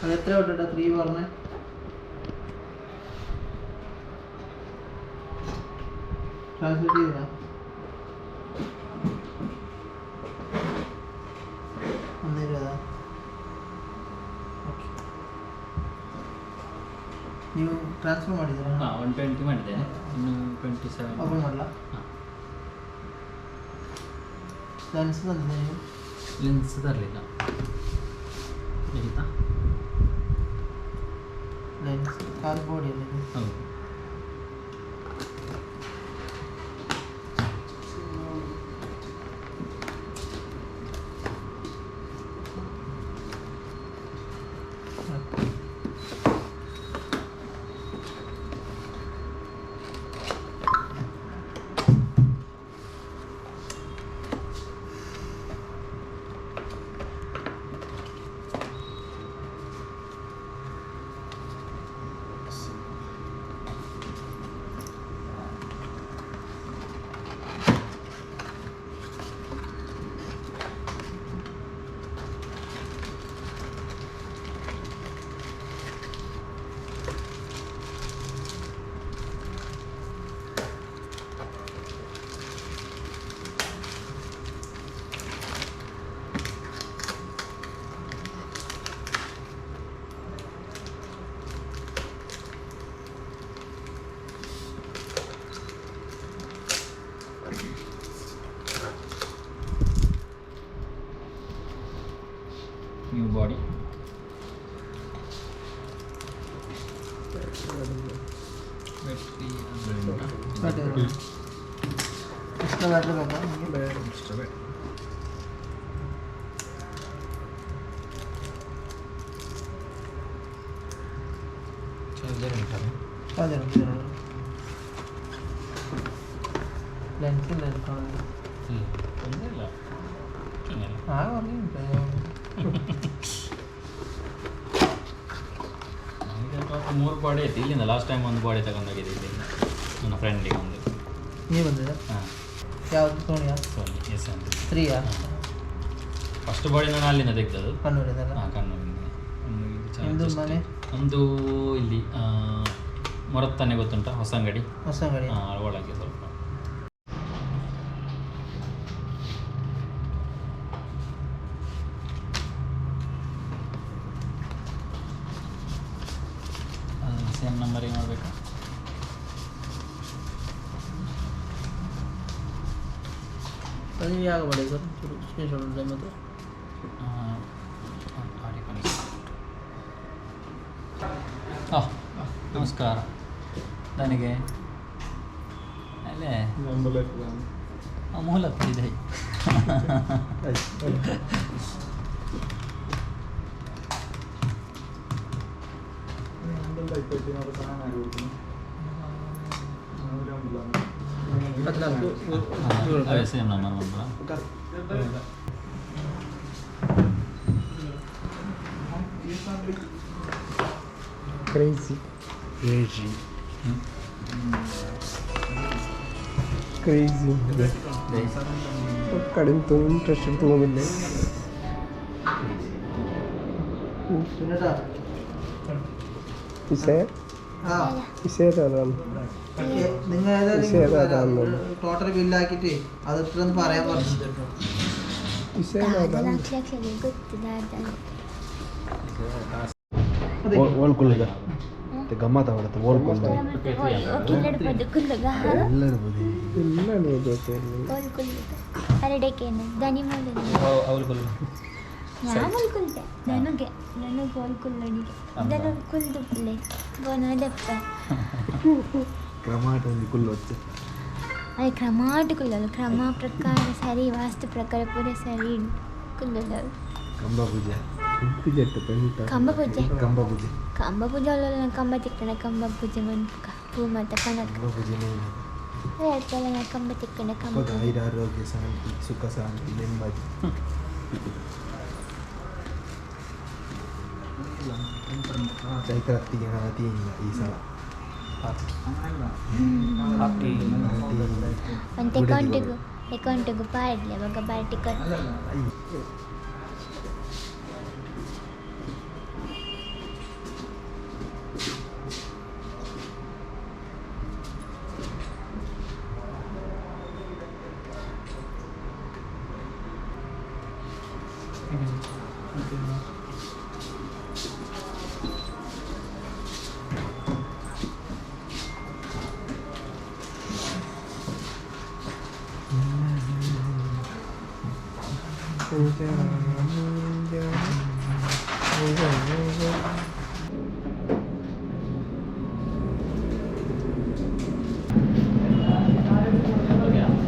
[SPEAKER 7] അതെത്ര തൊട്ടാ 3 പറഞ്ഞേ? ട്രാൻസ്ലേറ്റ് ചെയ്താ 1.20. ಓಕೆ, ನೀವು ಟ್ರಾನ್ಸ್ಫರ್ ಮಾಡಿದ್ದೀರಾ?
[SPEAKER 2] ಹಾಂ, 120 ಮಾಡಿದ್ದೇನೆ, ಇನ್ನು 27
[SPEAKER 7] ಓಪನ್ ಮಾಡಲ? ಲೆನ್ಸ್ ತಂದಿದ್ದೆ ನೀವು?
[SPEAKER 2] ಲೆನ್ಸ್ ತರಲಿಲ್ಲ. ಬೇಕಿತ್ತಾ?
[SPEAKER 7] ಲೆನ್ಸ್ ಕಾರ್ ಬೋರ್ಡ್ ಅಲ್ಲಿ.
[SPEAKER 2] ಹೌದು.
[SPEAKER 7] ಬ್ಯಾಟ್ರಿ ಎಕ್ಸ್ಟ್ರಾ ಬ್ಯಾಟ್ರಿ ಬೇಕಾ ನಿಮಗೆ?
[SPEAKER 2] ಚಾರ್ಜರ್ ಉಂಟಲ್ಲ?
[SPEAKER 7] ಚಾರ್ಜರ್ ಉಂಟು ಇದರೊಳಗೆ. ಲೆನ್ಸ್ ಇಲ್ಲ ಇಲ್ಲಿ ಕಾಣೋದು.
[SPEAKER 2] ಇಲ್ಲ, ತೊಂದರೆ ಇಲ್ಲ. ಹಿಂಗಲ್ಲ.
[SPEAKER 7] ಹಾಂ, ಉಂಟು.
[SPEAKER 2] ನನಗೆ ಟೋಟಲ್ ಮೂರು ಬಾಡಿ ಆಯ್ತು ಇಲ್ಲಿಂದ. ಲಾಸ್ಟ್ ಟೈಮ್ ಒಂದು ಬಾಡಿ ತಗೊಂಡೋಗಿದ್ದೆ ಇಲ್ಲಿಂದ, ನನ್ನ ಫ್ರೆಂಡಿಗೆ ಒಂದು.
[SPEAKER 7] ನೀವು ಬಂದಿದೆ?
[SPEAKER 2] ಹಾಂ.
[SPEAKER 7] ಯಾವುದು, ಸೋನಿಯಾ?
[SPEAKER 2] ಸೋನಿ ಎಸ್ ಅಂತ.
[SPEAKER 7] ತ್ರೀಯಾ?
[SPEAKER 2] ಫಸ್ಟ್ ಬಾಡಿ ನಾನು ಅಲ್ಲಿಂದ ತೆಗ್ದದ್ದು.
[SPEAKER 7] ಕಣ್ಣೂರಿದಲ್ಲ?
[SPEAKER 2] ಹಾಂ, ಕಣ್ಣೂರಿಂದ. ಒಂದು ಇದು charge
[SPEAKER 7] ನಿಮ್ದು
[SPEAKER 2] ಅಷ್ಟೇ.
[SPEAKER 7] ಮನೆ?
[SPEAKER 2] ನಮ್ಮದು ಇಲ್ಲಿ ಮೊರತ್ತಾನೆ ಗೊತ್ತುಂಟಾ? ಹೊಸಂಗಡಿ.
[SPEAKER 7] ಹೊಸ ಅಂಗಡಿ.
[SPEAKER 2] ಹಾಂ, ಒಳಗೆ ಸ್ವಲ್ಪ. ಸೇಮ್ ನಂಬರಿಗೆ ಮಾಡಬೇಕಾ?
[SPEAKER 7] ಅದು ನೀವು ಯಾವಾಗ ಮಾಡಿ ಸರ್, ಚೂರು ಸ್ಕ್ರೀನ್ ಶಾಟ್ ಉಂಟು ಮತ್ತೆ.
[SPEAKER 2] ನಮಸ್ಕಾರ. ನನಗೆ ಅಲ್ಲೇ ಮೂಲ ಇದೆ.
[SPEAKER 7] 14.
[SPEAKER 2] ಅದೇ ಸೇಮ್ ನಂಬರ್ ಬಂದ್ರ.
[SPEAKER 1] Crazy crazy. ಕಡಿಮೆ ಇಂಟ್ರೆಸ್ಟ್ ತೊಗೊಂಡಿದ್ದೆ. ಇಸೆ.
[SPEAKER 7] ಹಾಂ.
[SPEAKER 1] ಇಸೆ ಅതാണ്.
[SPEAKER 7] നിങ്ങൾ
[SPEAKER 1] വിഷയം അതാണെന്ന്.
[SPEAKER 7] ടോട്ടൽ ബില്ലാക്കിയിട്ട് അത് എത്രയെന്ന് പറയാൻ പറഞ്ഞു കേട്ടോ.
[SPEAKER 1] ಇಸೆ.
[SPEAKER 3] ದಾದ 4 ಲಕ್ಷ ಗೊತ್ತು ದಾದ.
[SPEAKER 6] ಓಳ್ ಕುಲ್ಲುಗ ಗಮ್ಮತ್ ಅವಡತ್ತೆ ಓಳ್ ಕುಲ್ಲ.
[SPEAKER 3] ಕಿಲ್ಲಡ್ ಕುಲ್ಲುಗ.
[SPEAKER 6] ಎಲ್ಲರೂ ಬುದ್ಧಿ.
[SPEAKER 1] ಇಲ್ಲ, ನೀವು ಗೊತ್ತಿಲ್ಲ.
[SPEAKER 3] ಓಲ್ ಕುಲ್ಲುಗ ಹರಡೇಕೇನು ದನಿ ಮೂಲ.
[SPEAKER 2] ಅವಳು ಕೊಲ್ಲ.
[SPEAKER 3] ಯಾವಲ್ ಕುಲ್ದೆ ನನಗೆ ನನಗೆ ಓಲ್ ಕುಲ್ಲಡಿಗೆ ನನಗೆ ಕುಲ್ದು ಪುಲ್ಲೆ ಬೋನ ದೆಪ್ಪ.
[SPEAKER 6] ಕ್ರಮಾಟ ಒಂದು ಕುಲ್ಲು వచ్చೆ.
[SPEAKER 3] ಅದೇ ಕ್ರಮಾಟ ಕುಲ್ಲಲು, ಕ್ರಮ ಪ್ರಕಾರ ಸರಿ, ವಾಸ್ತು ಪ್ರಕಾರ ಪೂರ ಸರಿ ಕುಲ್ಲಲು.
[SPEAKER 6] ಕಂಬ ಪೂಜೆ.
[SPEAKER 1] Jet paint.
[SPEAKER 3] ಕಂಬ ಪೂಜೆ.
[SPEAKER 6] ಕಂಬ ಪೂಜೆ.
[SPEAKER 3] ಕಂಬ ಪೂಜೆ ಅಲ್ಲ, ಕಂಬ ತಿಕ್ಕಣ ಕಂಬ ಪೂಜೆ ಮನ್ಪುಕ ಪೂ ಮಾತ ಕನಕ.
[SPEAKER 6] ಕಂಬ ಪೂಜೆನೇ.
[SPEAKER 3] ಅದೇ ಕಂಬ ತಿಕ್ಕಣ ಕಂಬ.
[SPEAKER 6] ಅವಾಗ ಆಯುರಾರೋಗ್ಯ, ಶಾಂತಿ, ಸುಖ, ಶಾಂತಿ, ನೆಮ್ಮದಿ. ಚೈತ್ರಾತಿಗೆ ತೀನಿಲ್ಲ ಈ ಸಲ.
[SPEAKER 2] ಪಾರ್ಟಿ.
[SPEAKER 3] ಒಂದು ಅಕೌಂಟಿಗೂ ಅಕೌಂಟಿಗೂ ಪಾಡ್ಲೆ ಬೊಕ ಪಾರ್ಟಿ ಕೊಟ್ಟು.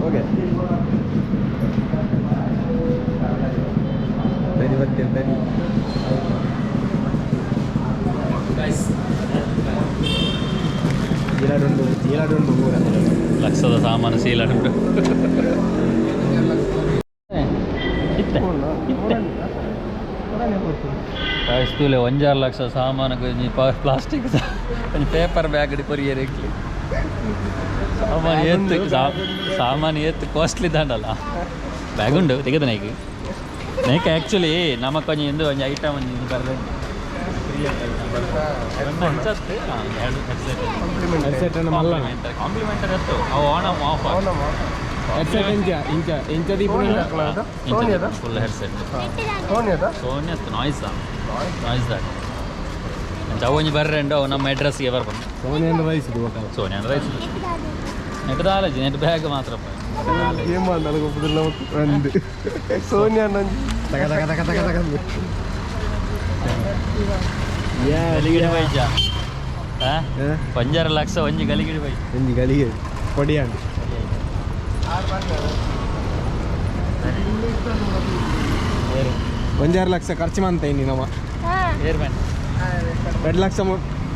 [SPEAKER 6] ಓಕೆ, ಬನ್ನಿ, ಬರ್ತೀನಿ ಬನ್ನಿ.
[SPEAKER 2] ಗೈಸ್.
[SPEAKER 6] ಏನಾದೊಂದು ಏನಾದೊಂದು ಊರ.
[SPEAKER 2] ಲಕ್ಷದ ಸಾಮಾನು ಸೀಲ್ ಉಂಟು. ಇತ್ತೆ ಇತ್ತೆ ತೂಲೆ, 1.5 ಲಕ್ಷ ಸಾಮಾನು ಒಂಜಿ ಪ್ಲಾಸ್ಟಿಕ್ ಒಂಜಿ ಪೇಪರ್ ಬ್ಯಾಗ್ ಕೊರಿಯರ್ ಇಕ್ಲಿ. ಸಾಮಾನು ಏತ್ ಸಾಮಾನು ಏತ್ ಕಾಸ್ಟ್ಲಿ ದಾಂಡಲ್ಲ. ಬ್ಯಾಗ್ ಉಂಡು ತೆಗೆದ ನೈಕ್ ನೈಕ್. ಆ್ಯಕ್ಚುಲಿ ನಮಕ್ ಒಂಜಿ ಇಂದು ಒಂಜಿ ಐಟಮ್ ಒಂಜಿ ಇದು ಬರ್ದೆ. ಎರಡು
[SPEAKER 1] ಹೆಡ್ಸೆಟ್ ಮಲ್ಲ.
[SPEAKER 2] ಕಾಂಪ್ಲಿಮೆಂಟರಿ ಅತ್ತು ಅವು ಆನ್ ಆಫ್.
[SPEAKER 1] ಹೆಡ್ಸೆಟ್ ಇಂಚ ಇಂಚ ಇಂಚ ದೀಪುನ.
[SPEAKER 2] Full headset.
[SPEAKER 1] ಸೋನಿಯದ.
[SPEAKER 2] ಸೋನಿ ಅತ್ತು, ನಾಯ್ಸ್ ನಾಯ್ಸ್ ದಾಕ. ಅಂಚ ಅವು ಒಂಜಿ ಬರ್ರೆ ಉಂಡು, ಅವು ನಮ್ಮ ಅಡ್ರೆಸ್ಗೆ ಬರ್ಪುಂಡು.
[SPEAKER 6] ಸೋನಿ ಅಂದ್ರೆ ವಯಸ್ಸು.
[SPEAKER 2] ಸೋನಿ ಅಂದ್ರೆ ನೆಟ್ ದಾಲಜಿ, ನೆಟ್ ಬ್ಯಾಗ್ ಮಾತ್ರ.
[SPEAKER 1] ಗೇಮ್ ನನಗೆ ಒಪ್ಪುದಿಲ್ಲ ಒಂದು ಸೋನಿಯಾ ನಂಜಿ.
[SPEAKER 6] ತಗ ತಗ ತಗ ತಗ ತಗ.
[SPEAKER 2] ಗಲಿಗಿಡಿ ಬೈಜ. 1.5 ಲಕ್ಷ ಒಂಜಿ ಗಲಿಗಿಡಿ ಬೈ.
[SPEAKER 6] ಒಂಜಿ ಗಲಿಗೆ. ಕೊಡಿಯಾಂಡ್ ಒಂಜಾರು ಲಕ್ಷ ಖರ್ಚು ಮಂತ ಇನಿ ನಮ್ಮ.
[SPEAKER 2] ಏರ್ ಬನ್ನಿ.
[SPEAKER 6] 2 ಲಕ್ಷ,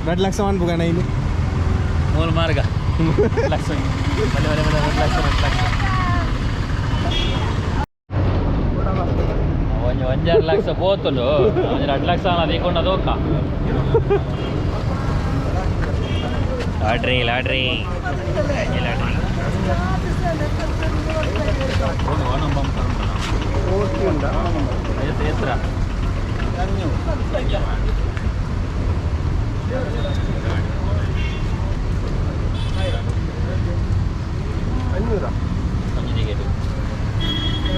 [SPEAKER 6] 2 ಲಕ್ಷ ಮನ್ಪುಗಣ ಇನಿ.
[SPEAKER 2] ಮೂಲ ಮಾರ್ಗ ಲಕ್ಷ ಬಲೆ ಬಲೆ ಬಲೆ 2 ಲಕ್ಷ, 2 ಲಕ್ಷ. ಒಂಜಿ ಒಂಜಾರು ಲಕ್ಷ ಪೋತುಂಡು. ಒಂಜಿ 2 ಲಕ್ಷ ಅಲ್ಲ ದೀಕೊಂಡ ದೋಕ. Lottery, lottery, lottery. Onam bumper. ಎತ್ರ ಎತ್ರ?
[SPEAKER 1] 500.
[SPEAKER 2] ಒಂಜಿ ಟಿಕೆಟ್.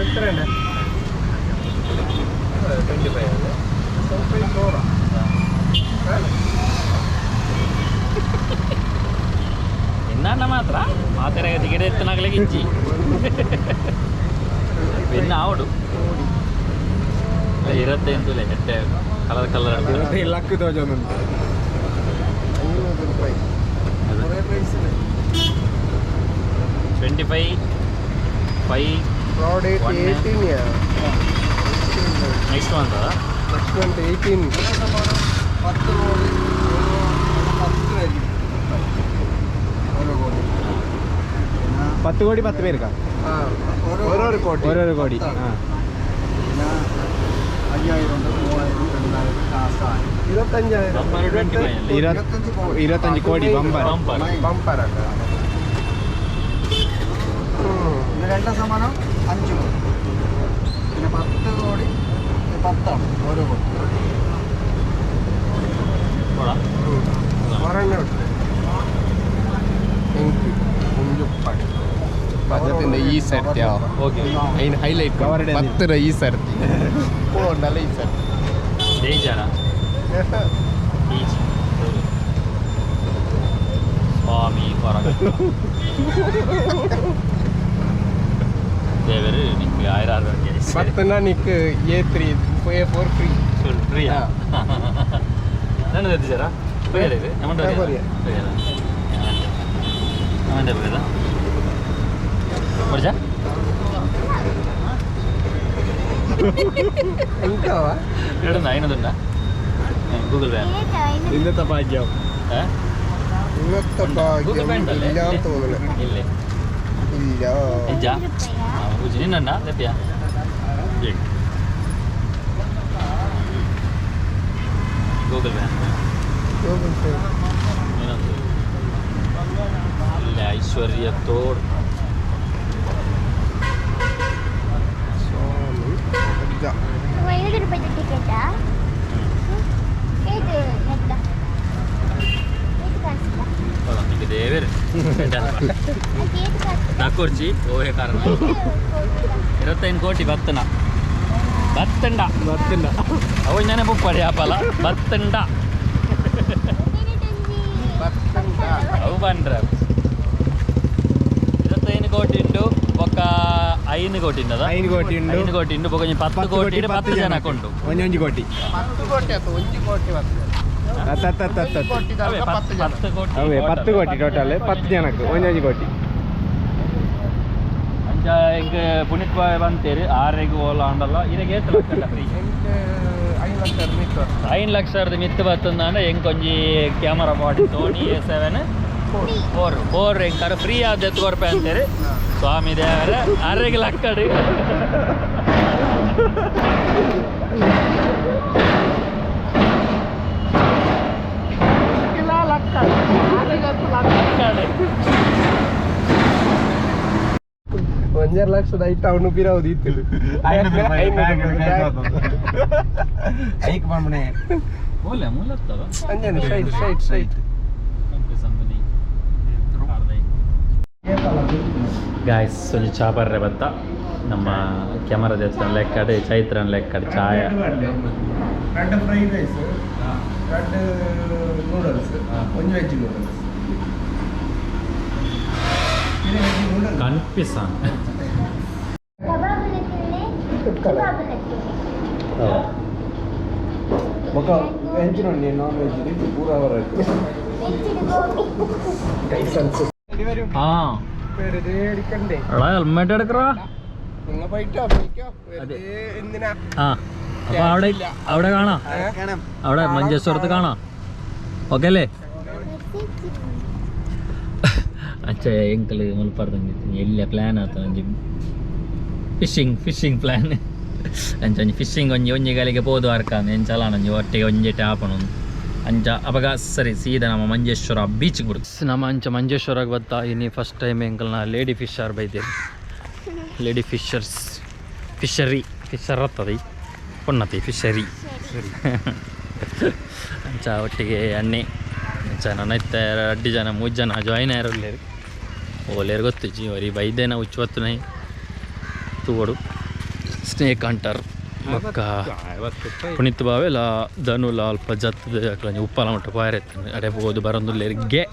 [SPEAKER 1] ಎത്ര? 25 ಅല്ലേ? ಸ್ವಲ್ಪ 100.
[SPEAKER 2] ಇನ್ನ ಮಾತ್ರ ಮಾತೆರೆಗ ಟಿಕೆಟ್ ಎತ್ತನಾಗಲಿಕ್ಕೆ ಇಜ್ಜಿ ಬೆನ್ನ ಆವಡು ಇರತ್ತೆ ಎಂತಲೇ ಎಡ್ಡೆ ಕಲರ್ ಕಲರ್.
[SPEAKER 6] ಲಕ್ ತೋಜೊಂದು.
[SPEAKER 1] 500 ರೂಪಾಯಿ ಒರೇ price.
[SPEAKER 2] 25, 5.
[SPEAKER 1] Product.
[SPEAKER 2] One.
[SPEAKER 1] 18.
[SPEAKER 2] Next month.
[SPEAKER 1] Next month 18. 10 ಕೋಡಿ, 10 പേർക്ക് ഓരോ കോടി.
[SPEAKER 6] 10 ಕೋಡಿ 10 പേർക്കാ?
[SPEAKER 1] ആ, ഓരോരോ കോടി.
[SPEAKER 6] ഓരോരോ കോടി, ആ.
[SPEAKER 8] 5000 ഉണ്ട്, 3000, 2000 കാസായി.
[SPEAKER 1] 25,000.
[SPEAKER 2] ബമ്പർ 25 അല്ലേ?
[SPEAKER 6] 25 കോടി ബമ്പർ.
[SPEAKER 2] ബമ്പർ.
[SPEAKER 1] ബമ്പറാണ്.
[SPEAKER 8] പിന്നെ രണ്ടാം സമ്മാനം 5 കോടി. പിന്നെ 10 കോടി 10 ആണ് ഓരോ കോടി.
[SPEAKER 2] പോടാ.
[SPEAKER 1] ഒരെണ്ണം എനിക്ക് കുഞ്ചുപ്പാട് ഭജത്തിന്റെ ഈ ಸರ್ತಿ.
[SPEAKER 2] ಓಕೆ.
[SPEAKER 1] ಐನ್ ಹೈಲೈಟ್.
[SPEAKER 6] ಕವರ್ಡ್.
[SPEAKER 1] 10ರ ಈ ಸರ್ತಿ ಪೋಂಡಲ್ಲ ಈ ಸರ್ತಿ.
[SPEAKER 2] ಡೇಂಜರಾ ಈಜ್ ಸ್ವಾಮಿ ಕೊರಗ ದೇವರು ನಿಂಗೆ ಆಯ್ರಾರು.
[SPEAKER 1] 10ನ ನಿಕ್ A3, A4 free.
[SPEAKER 2] ಫ್ರೀಯಾ? ನನ್ನ ಎತ್ತಿച്ചാರಾ? പോയാലേ നമ്മുടെ.
[SPEAKER 1] ഞാൻ പറയാം.
[SPEAKER 2] അവൻ്റെ പോയതാ പഠിച്ചാ.
[SPEAKER 1] ಎಂತವಾ?
[SPEAKER 2] എവിടുന്ന അതിനൊന്നുണ്ട ഗൂഗിൾ പേ.
[SPEAKER 6] ഇന്നത്തെ ഭാഗ്യം.
[SPEAKER 2] ഏ?
[SPEAKER 1] ഇന്നത്തെ
[SPEAKER 2] ഗൂഗിൾ
[SPEAKER 1] ഭാഗ്യം.
[SPEAKER 2] പേ ഉണ്ടല്ലേ?
[SPEAKER 1] ഇല്ല തോന്നുന്നു.
[SPEAKER 2] ഇല്ലേ?
[SPEAKER 1] ഇല്ല.
[SPEAKER 2] ഇജ്ജാ നിന്നണ്ട തെപ്പിയാ. ഗൂഗിൾ പേ.
[SPEAKER 1] ഗൂഗിൾ പേ.
[SPEAKER 2] ಇನ್ನೊಂದು ಇಲ್ಲ. ಐಶ್ವರ್ಯ ತೋಡ್.
[SPEAKER 1] ಸ್ವಾಮಿ ಅಜ್ಜ.
[SPEAKER 3] 5 ರೂಪಾಯಿ ಟಿಕೆಟಾ? ಇದು ಎಂತ? ಇದು ಕಾಣಿಸ್ತಾ?
[SPEAKER 2] ನಿಮಗೆ ದೇವೇರು.
[SPEAKER 3] ಅದು ಏದು ಕಾಣಿಸ್ತಾ?
[SPEAKER 2] ನಾಕೊರ್ಚಿ ಓಹೆ ಕಾರಣ 25 ಕೋಟಿ ಬತ್ತನ ಬತ್ತಂಡ.
[SPEAKER 6] ಬತ್ತಂಡ.
[SPEAKER 2] ಅವು ನೆನಪುಪ್ಪಡಿ ಆಪಲ ಬತ್ತಂಡ. ಅವು ಪಂಡ್ರ 25 ಕೋಟಿ ಉಂಡು ಬೊಕ್ಕ 5 ಕೋಟಿ ಉಂಡದ.
[SPEAKER 6] 5 ಕೋಟಿ ಉಂಡು.
[SPEAKER 2] 5 ಕೋಟಿ ಉಂಡು ಬೊಕ್ಕ ಒಂಜಿ 10 ಕೋಟಿ 10 ಜನಕ್ಕೆ ಉಂಡು.
[SPEAKER 6] ಒಂಜೊಂಜಿ ಕೋಟಿ.
[SPEAKER 1] 10 ಕೋಟಿ ಅಥವಾ 1 ಕೋಟಿ 10.
[SPEAKER 6] ಹತ್ತು ಹತ್ತು ಹತ್ತು ಹತ್ತು ಹತ್ತು.
[SPEAKER 1] ಕೋಟಿ.
[SPEAKER 2] ಅವೇ
[SPEAKER 1] 10 ಜನ.
[SPEAKER 2] 10 ಕೋಟಿ.
[SPEAKER 6] ಅವೇ 10 ಕೋಟಿ ಟೋಟಲ್. 10 ಜನಕ್ಕೆ ಒಂಜೊಂಜಿ ಕೋಟಿ.
[SPEAKER 2] ಅಂಚ ಎಂಕ್ ಪುನೀತ್ ಬಾಯ್ ಬಂತೇರಿ ಆರೆಗ್ ಓಲ ಆಂಡಲ್ಲ ಇರೆಗ್ ಏತ್ ಲಕ್ಷ ಫ್ರೀ?
[SPEAKER 1] ಎಂಕ್ 5 ಲಕ್ಷ ಮಿತ್ತು.
[SPEAKER 2] 5 ಲಕ್ಷದ ಮಿತ್ತು ಬತ್ತಂದಾಂಡ ಎಂಕ್ ಒಂಜಿ camera body Sony A7 four four ಎಂಕರ್ free ಆದ ಎತ್ತು ಕೊರ್ಪೆ ಅಂತೀರಿ. ಸ್ವಾಮಿ ದೇವರ ಅರೆಗ್ ಲಕ್ಕಡಿ. ಲಕ್ಕಡಿ.
[SPEAKER 1] 1.5 ಲಕ್ಷದ ಐಟ್ ಅವನು ಪಿರವುದು ಇತ್ತು.
[SPEAKER 6] ಐಕ್ ಬಂದ್ಬಿಡಿ.
[SPEAKER 2] ಮೂಲೆ ಮೂಲೆ ಇರ್ತವ.
[SPEAKER 1] ಅಂಜನೆ ಸ್ಟ್ರೈಟ್, ಸ್ಟ್ರೈಟ್, ಸ್ಟ್ರೈಟ್.
[SPEAKER 2] ಗಾಯ್ಸ್, ಒಂಜಿ ಚಾ ಬರ್ರೆ ಬತ್ತ. ನಮ್ಮ ಕ್ಯಾಮರಾ ದೇವಸ್ಥಾನ ಲೆಕ್ಕಡೆ, ಚೈತ್ರನ ಲೆಕ್ಕಡೆ ಚಾಯ.
[SPEAKER 1] ರಡ್ಡ್ ಫ್ರೈಡ್ ರೈಸ್, ರಡ್ಡ್ ನೂಡಲ್ಸ್, ಒಂಜಿ ವೆಜ್ ನೂಡಲ್ಸ್, ವೆಜ್ ನೂಡಲ್ಸ್.
[SPEAKER 2] ಕನ್ಪಿಸಾನ್.
[SPEAKER 3] ಕಬಾಬ್ ತಿನ್ನೆ, ಕಬಾಬ್ ತಿನ್ನೆ.
[SPEAKER 6] ಬೊಕ್ಕ ಎಂಚಿನ ನಾನ್ ವೆಜ್ ಪೂರ ಅವರ.
[SPEAKER 3] ವೆಜ್ ಗೋಬಿ.
[SPEAKER 1] ಟೈಸನ್ಸ್.
[SPEAKER 2] ആ
[SPEAKER 1] വെറുതെ അടിക്കണ്ടേ.
[SPEAKER 2] എടാ ഹെൽമെറ്റ് എടുക്കറാ.
[SPEAKER 1] നിങ്ങ പോയിട്ടോ പോയിക്കോ, വെറുതെ എന്തിനാ?
[SPEAKER 2] ആ അപ്പൊ അവിടെ അവിടെ കാണാം, അവിടെ മഞ്ചേശ്വരത്ത് കാണാം. ഓക്കെ അല്ലേ? അച്ഛ ಎಂಕಲ್ ಮುಲ್ಪರ್ದಂಗೆ ಎಲ್ಲ ಪ್ಲ್ಯಾನ್ ಆತ ಒಂಜಿ ಫಿಶಿಂಗ್ ಫಿಶಿಂಗ್ ಪ್ಲ್ಯಾನ್. ಅಂಚ ಒಂಜಿ ಫಿಶಿಂಗ್ ಒಂಜಿ ಒಂಜಿ ಗಳಿಗೆ ಪೋದು ಅರ್ಕಾಂದು ಎಂಚಲಾನ ಒಂಜಿ ಒಟ್ಟಿಗೆ ಒಂಜಿ ಆಪಣ ಅಂಚ. ಅಪಗ ಸರಿ ಸೀದಾ ನಮ್ಮ ಮಂಜೇಶ್ವರ ಬೀಚ್ ಗುಡು. ನಮ್ಮ ಅಂಚ ಮಂಜೇಶ್ವರಕ್ಕೆ ಬತ್ತಾ ಇನಿ ಫಸ್ಟ್ ಟೈಮ್ ಎಂಕಲ್ನ ಲೇಡಿ ಫಿಶರ್ ಬೈದೇರು. ಲೇಡಿ ಫಿಶರ್ಸ್ ಫಿಶರಿ ಫಿಶರ್ ಅತ್ತದ ಪೊನ್ನತಿ ಫಿಶರಿ ಅಂಚ ಒಟ್ಟಿಗೆ ಅಣ್ಣೆ ಅಂಚ ನನ್ನ ಇತ್ತೆ ಅಡ್ಡಿ ಜನ ಮೂರು ಜನ ಜಾಯಿನ್ ಆಯಿರಲ್ಲೇರು ಓಲೇರು ಗೊತ್ತಿಜ್ಜಿ ಒರಿ ಬೈದೇನ ಹುಚ್ಚು ಬತ್ತುನೈ ತೂವಡು ಸ್ನೇಕ್ ಅಂಟರ್ ಬೊಕ್ಕ ಪುನೀತ್ ಬಾವೆಲ ಧನುಲ ಅಲ್ಪ ಜತ್ತದ ಅಕ್ಲ ಉಪ್ಪಲ ಮಟ್ಟ ಪಾಯರೆ ಅಡೆ ಪೋದು ಬರೊಂದುಲ್ಲೆರ್ ಗೆ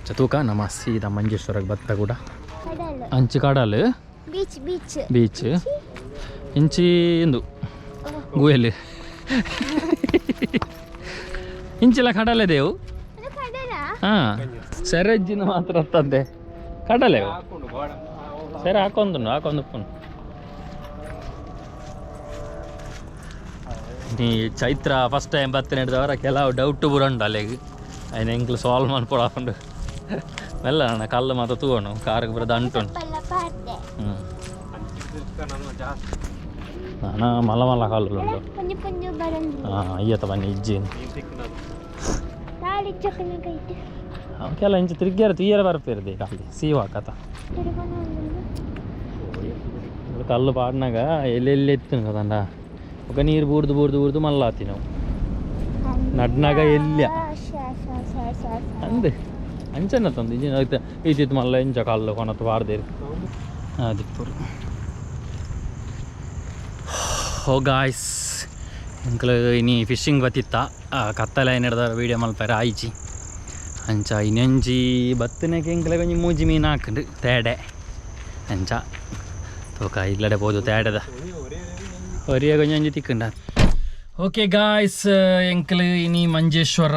[SPEAKER 2] ಚತೂಕ ನಮ್ಮ ಸೀದಾ ಮಂಜೇಶ್ವರಕ್ಕೆ ಬತ್ತ ಕೂಡ.
[SPEAKER 3] ಕಡಲು.
[SPEAKER 2] ಅಂಚಿ ಕಡಲು.
[SPEAKER 3] Beach beach.
[SPEAKER 2] ಬೀಚ್ ಇಂಚಿ ಇಂದು ಗುವೆಲ್ ಇಂಚಿಲ ಕಡಲೆ ದೇವು.
[SPEAKER 3] ಅದು ಕಡಲ.
[SPEAKER 2] ಹಾಂ ಸೆರೆಜ್ಜಿನ ಮಾತ್ರ ತಂದೆ ಕಡಲೆ ಸರಿ ಹಾಕೊಂದು ಹಾಕೊಂಡು ನೀ ಚೈತ್ರ ಫಸ್ಟ್ ಟೈಮ್ ಬತ್ತಿನ ಹಿಡ್ದವರ ಕೆಲವು ಡೌಟ್ ಬುರಂಡು ಅಲ್ಲಿಗೆ ಅಯ್ನ ಎಂಕ್ಲು ಸಾಲ್ವ್ ಮನ್ಪೊಡಾಪುಂಡು ಮೆಲ್ಲ ನನ್ನ ಕಲ್ಲು ಮಾತ್ರ ತೂವಣು ಕಾರ್ಗೆ ಬರೋದು ಅಂಟುಂಡು.
[SPEAKER 3] ಪಲ್ಲ ಪಾಡ್ದೆ.
[SPEAKER 2] ಹ್ಞೂ ನಾನಾ ಮಲ್ಲ ಮಲ್ಲ ಕಲ್ಲು ಉಂಡು.
[SPEAKER 3] ಪಂಜು ಪಂಜು ಬರಂದು.
[SPEAKER 2] ಹಾಂ ಅಯ್ಯತ್ತ ಬನ್ನಿ ಇಜ್ಜಿ.
[SPEAKER 3] ತಾಳಿ ಚಕ್ಕನ ಕೈಟ್.
[SPEAKER 2] ಅವಕ್ಕೆಲ್ಲ ಇಂಚ ತಿರ್ಗ್ಯಾರ ತೀಯರ ಬರ್ಪಿರ್ದೆ ಖಾಲಿ ಸೀವಾ ಕಥ.
[SPEAKER 3] ತಿರುಗೋಣ.
[SPEAKER 2] ಕಲ್ಲು ಪಾಡ್ನಾಗ ಎಲ್ಲೆಲ್ಲಿ ಎತ್ತಿನ ಕದಂಡ ఒక ನೀರು ಬೂರ್ದು ಬೂರ್ದು ಬೂರ್ದು ಮಲ್ಲಾತಿ ನಾವು ನಡ್ನಾಗ ಎಲ್ಲಿಯ ಅಂದೆ ಅಂಚನ ತಂದು ಇಂಜಿನ ಇದ್ದಿತ್ತು ಮಲ್ಲ ಇಂಚ ಕಲ್ಲು ಕೊನತ್ತು ಪಾಡ್ದೇರು ಅದಿಪ್ಪುರು. ಓ ಗಾಯ್ಸ್ ಎಂಕ್ಲು ಇನಿ ಫಿಶಿಂಗ್ ಬತ್ತಿತ್ತ ಕತ್ತಲೆ ಹಿಡ್ದ ವೀಡಿಯೋ ಮಲ್ಪಾರ ಆಯ್ಚಿ. ಅಂಚ ಇನ್ನೊಂಜಿ ಬತ್ತನೆಗೆ ಎಂಕ್ಲೆ ಒಂಜಿ ಮೂಜಿ ಮೀನು ಹಾಕಂಡು ತೇಡೆ ಅಂಚ ತೋಕ ಇಲ್ಲಡೆ ಪೋದು ತೇಡೆದ ಒರಿಯ ಒಂಜಿ ತಿಕ್ಕಂಡ. ಓಕೆ ಗಾಯ್ಸ್ ಎಂಕ್ಲು ಇನಿ ಮಂಜೇಶ್ವರ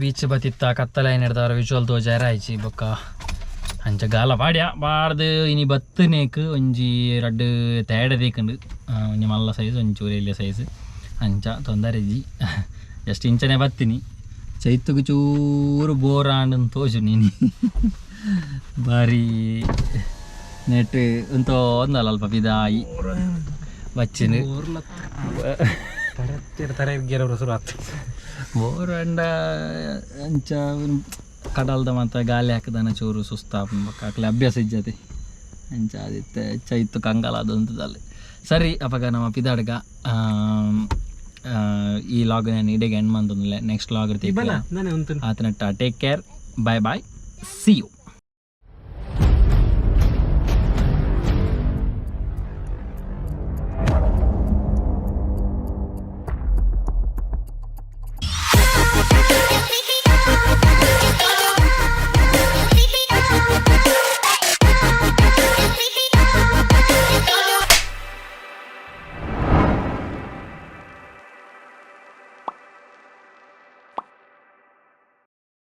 [SPEAKER 2] ಬೀಚ್ ಬತ್ತಿತ್ತ ಕತ್ತಲೆ ಹಿಡ್ದವ್ರ ವಿಜುವಲ್ ತೋಜಾರ ಆಯ್ಚಿ ಬೊಕ್ಕ ಅಂಚ ಗಾಲ ಪಾಡ್ಯ ಪಾಡ್ದು ಇನಿ ಬತ್ತನೇಕ್ ಒಂಜಿ ರಡ್ಡ್ ತೇಡೆ ದೇಕಂಡು ಒಂಜಿ ಮಲ್ಲ ಸೈಜ್ ಒಂಜಿ ಚೂರು ಎಲ್ಯ ಸೈಜ್ ಅಂಚ ತೊಂದರೆ ಇಜ್ಜಿ ಜಸ್ಟ್ ಇಂಚನೆ ಬತ್ತೀನಿ. ಚೈತುಗು ಚೂರು ಬೋರ್ ಆಂಡ್ ತೋಜು ನೀನಿ ಬಾರಿ ನೆಟ್ ಉಂತೋ ಒಂದಲ್ಲ ಅಲ್ಪ ಪಿದಾಯಿ ಬಚ್ಚಿನ ಬೋರ್ ಅಂಡ ಅಂಚ ಕಡಲ್ದ ಮಾತ ಗಾಲಿ ಹಾಕದನ ಚೂರು ಸುಸ್ತಾಪುಂಡು ಬೊಕ್ಕ ಅಕ್ಲೆ ಅಭ್ಯಾಸ ಇಜ್ಜತೆ ಅಂಚ ಅದಿತ್ತೆ ಚೈತು ಕಂಗಾಲ ಅದೊಂತದಲ್ಲಿ. ಸರಿ ಅಪಗ ನಮ್ಮ ಪಿದಾಡ್ಗ ಈ ಲಾಗ್ ನಾನು ಇಡೆಗೆ ಎಂಡ್ ಮಂತೊಂದುಲ್ಲೆ ನೆಕ್ಸ್ಟ್ ಲಾಗ್ ಆತನಟ್ಟ take care bye bye see you.